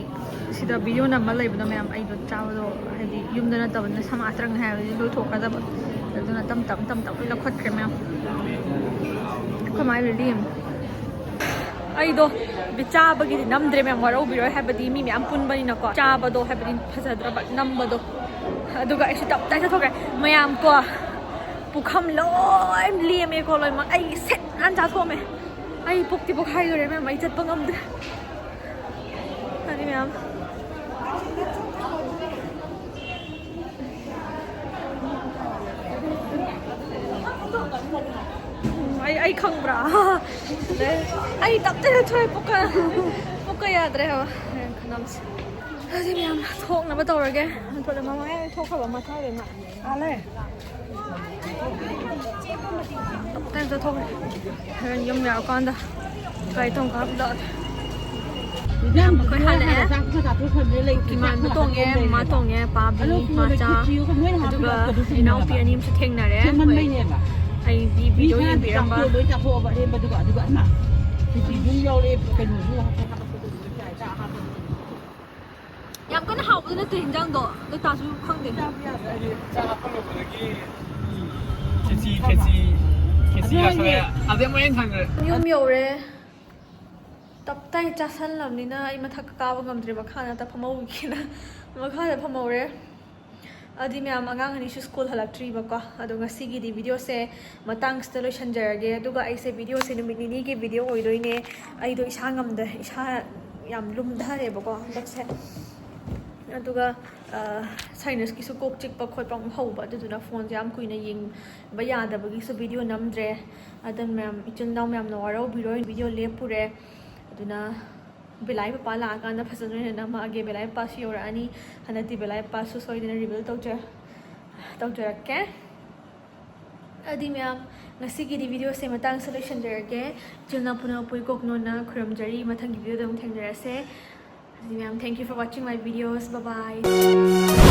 ꯁꯤꯗ ꯚꯤꯗꯤꯑꯣ ꯅꯝꯕ ꯂꯩꯕꯗꯣ ꯃꯌꯥꯝ, ꯑꯩꯗꯣ ꯆꯥꯕꯗꯣ ꯍꯥꯏꯗꯤ ꯌꯨꯝꯗ ꯅꯠꯇꯕꯅꯤꯅ ꯁꯃꯥꯖ ꯇ꯭ꯔꯪꯅ ꯍꯥꯏꯕꯗꯤ ꯂꯣꯏꯊꯣꯛꯀꯗꯕ꯫ ꯑꯗꯨꯅ ꯇꯞ ꯇꯞ ꯇꯞ ꯇꯞ ꯂꯣꯏ ꯂꯧꯈꯠꯈ꯭ꯔꯦ ꯃꯌꯥꯝ꯫ ꯑꯩꯈꯣꯏ ꯃꯥꯏ ꯂꯣꯏ ꯂꯦꯝꯃꯦ꯫ ꯑꯩꯗꯣ ꯆꯥꯕꯒꯤꯗꯤ ꯅꯝꯗ꯭ꯔꯦ ꯃꯌꯥꯝ, ꯋꯥꯔꯧꯕꯤꯔꯣꯏ꯫ ꯍꯥꯏꯕꯗꯤ ꯃꯤ ꯃꯌꯥꯝ ꯄꯨꯟꯕꯅꯤꯅꯀꯣ꯫ ꯆꯥꯕꯗꯣ ꯍꯥꯏꯕꯗꯤ ꯐꯖꯗ꯭ꯔꯕ ꯅꯝꯕꯗꯣ꯫ ꯑꯗꯨꯒ ꯑꯩꯁꯨ ꯇꯞ ꯇꯥꯏ ꯆꯠꯊꯣꯛꯈ꯭ꯔꯦ꯫ ꯃꯌꯥꯝ ꯀꯣ, ꯄꯨꯈꯝ ꯂꯣꯏ ꯂꯦꯝꯃꯦꯀꯣ, ꯂꯣꯏꯅꯃꯛ꯫ ꯑꯩ ꯁꯦꯠ ꯅꯥꯟ ꯆꯥꯊꯣꯛꯑꯝꯃꯦ꯫ ꯑꯩ ꯄꯨꯛꯇꯤ ꯄꯣꯛꯈꯥꯏꯗꯣꯔꯦ ꯃꯌꯥꯝ, ꯑꯩ ꯆꯠꯄ ꯉꯝꯗ꯭ꯔꯦ꯫ ꯑꯗꯨ ꯃꯌꯥꯝ꯫ ꯎꯝ, ꯑꯩ, ꯑꯩ ꯈꯪꯕ꯭ꯔꯥ? ꯑꯩ ꯇꯞꯇꯅ ꯊꯣꯛꯑꯦ, ꯄꯨꯛꯀ, ꯄꯨꯛꯀ ꯌꯥꯗ꯭ꯔꯦ ꯍꯥꯏꯕ꯫ ꯈꯅꯝꯁꯦ꯫ ꯑꯗꯨꯗꯤ ꯃꯌꯥꯝ ꯊꯣꯛꯅꯕ ꯇꯧꯔꯒꯦ꯫ ꯊꯣꯛꯈ꯭ꯔꯕ ꯃꯊꯥꯏꯗ ꯃꯥ꯫ ꯇꯞꯇꯥꯏ ꯆꯠꯊꯣꯛꯈ꯭ꯔꯦ꯫ ꯍꯣꯔꯦꯟ ꯌꯨꯝ ꯌꯧꯔꯀꯥꯟꯗ ꯒꯥꯔꯤ ꯇꯣꯡ ꯀꯥꯞꯂꯛꯑꯒꯦ꯫ ꯃꯌꯥꯝ ꯑꯩꯈꯣꯏ ꯍꯜꯂꯛꯑꯦ꯫ ꯏꯃꯥꯟꯅꯕ ꯇꯣꯡꯉꯦ, ꯃꯃꯥ ꯇꯣꯡꯉꯦ, ꯄꯥꯕꯤ, ꯃꯆꯥ, ꯑꯗꯨꯒ ꯏꯅꯥꯎꯄꯤ ꯑꯅꯤ ꯑꯃꯁꯨ ꯊꯦꯡꯅꯔꯦ꯫ ꯑꯩꯗꯤ ꯚꯤꯗꯤꯑꯣ ꯌꯦꯡꯕꯤꯔꯝꯕ꯫ ꯌꯥꯝ ꯀꯟꯅ ꯍꯥꯎꯕꯗꯤ ꯅꯠꯇꯦ ꯍꯤꯟꯖꯥꯡꯗꯣ, ꯑꯗꯨ ꯇꯥꯁꯨ ꯈꯪꯗꯦ꯫ ꯆꯥ ꯐꯪꯗꯕꯗꯒꯤ ꯈꯦꯆꯤ, ꯈꯦꯆꯤ, ꯈꯦꯆꯤ ꯂꯥꯛꯁꯜꯂꯦ꯫ ꯑꯗꯩ ꯑꯃꯨꯛ ꯍꯦꯟꯅ ꯊꯥꯡꯈ꯭ꯔꯦ꯫ ꯌꯨꯝ ꯌꯧꯔꯦ꯫ ꯇꯞꯇꯥꯏ ꯆꯥꯁꯜꯂꯕꯅꯤꯅ ꯑꯩ ꯃꯊꯛ ꯀꯥꯕ ꯉꯝꯗ꯭ꯔꯦ, ꯃꯈꯥꯗ ꯐꯝꯍꯧꯒꯦꯅ ꯃꯈꯥꯗ ꯐꯝꯍꯧꯔꯦ꯫ ꯑꯗꯨꯗꯤ ꯃꯌꯥꯝ, ꯑꯉꯥꯡ ꯑꯅꯤꯁꯨ ꯁ꯭ꯀꯨꯜ ꯍꯜꯂꯛꯇ꯭ꯔꯤꯕꯀꯣ, ꯑꯗꯣ ꯉꯁꯤꯒꯤꯗꯤ ꯚꯤꯗꯤꯑꯣꯁꯦ ꯃꯇꯥꯡꯁꯤꯗ ꯂꯣꯏꯁꯟꯖꯔꯒꯦ꯫ ꯑꯗꯨꯒ ꯑꯩꯁꯦ ꯚꯤꯗꯤꯑꯣꯁꯦ ꯅꯨꯃꯤꯠ ꯅꯤꯅꯤꯒꯤ ꯚꯤꯗꯤꯑꯣ ꯑꯣꯏꯗꯣꯏꯅꯦ꯫ ꯑꯩꯗꯣ ꯏꯁꯥ ꯉꯝꯗ, ꯏꯁꯥ ꯌꯥꯝ ꯂꯨꯝꯊꯔꯦꯕꯀꯣ ꯍꯟꯗꯛꯁꯦ꯫ ꯑꯗꯨꯒ, ꯑ, ꯁꯥꯏꯅꯁꯀꯤꯁꯨ ꯀꯣꯛ ꯆꯤꯛꯄ ꯈꯣꯠꯄ ꯑꯃꯨꯛ ꯍꯧꯕ, ꯑꯗꯨꯗꯨꯅ ꯐꯣꯟꯁꯦ ꯌꯥꯝ ꯀꯨꯏꯅ ꯌꯦꯡꯕ ꯌꯥꯗꯕꯒꯤꯁꯨ ꯚꯤꯗꯤꯑꯣ ꯅꯝꯗ꯭ꯔꯦ꯫ ꯑꯗꯨꯅ ꯃꯌꯥꯝ, ꯏꯆꯤꯟ ꯏꯅꯥꯎ ꯃꯌꯥꯝꯅ ꯋꯥꯔꯧꯕꯤꯔꯣꯏ, ꯚꯤꯗꯤꯑꯣ ꯂꯦꯞꯄꯨꯔꯦ꯫ ꯑꯗꯨꯅ ꯕꯦꯂꯥꯏ ꯄꯄꯥ ꯂꯥꯛꯑꯀꯥꯟꯗ ꯐꯖꯅ ꯑꯣꯏꯅ ꯅꯝꯃꯛꯑꯒꯦ꯫ ꯕꯦꯂꯥꯏ ꯄꯄꯥꯁꯨ ꯌꯧꯔꯛꯑꯅꯤ꯫ ꯍꯟꯗꯛꯇꯤ ꯕꯦꯂꯥꯏ ꯄꯄꯥꯁꯨ ꯁꯣꯏꯗꯅ ꯔꯤꯚꯤꯜ ꯇꯧꯖ-, ꯇꯧꯖꯔꯛꯀꯦ꯫ ꯑꯗꯨꯗꯤ ꯃꯌꯥꯝ, ꯉꯁꯤꯒꯤꯗꯤ videoꯁꯦ ꯃꯇꯥꯡꯁꯤꯗ ꯂꯣꯏꯁꯤꯟꯖꯔꯒꯦ꯫ ꯏꯆꯤꯜ ꯏꯅꯥꯎ ꯄꯨꯝꯅꯃꯛꯄꯨ ꯏꯀꯣꯛ ꯅꯣꯟꯅ ꯈꯨꯔꯨꯝꯖꯔꯤ꯫ ꯃꯊꯪꯒꯤ videoꯗ ꯑꯃꯨꯛ ꯊꯦꯡꯅꯔꯁꯦ꯫ ꯑꯗꯨꯗꯤ ꯃꯌꯥꯝ, thank you for watching my videos. Bye bye.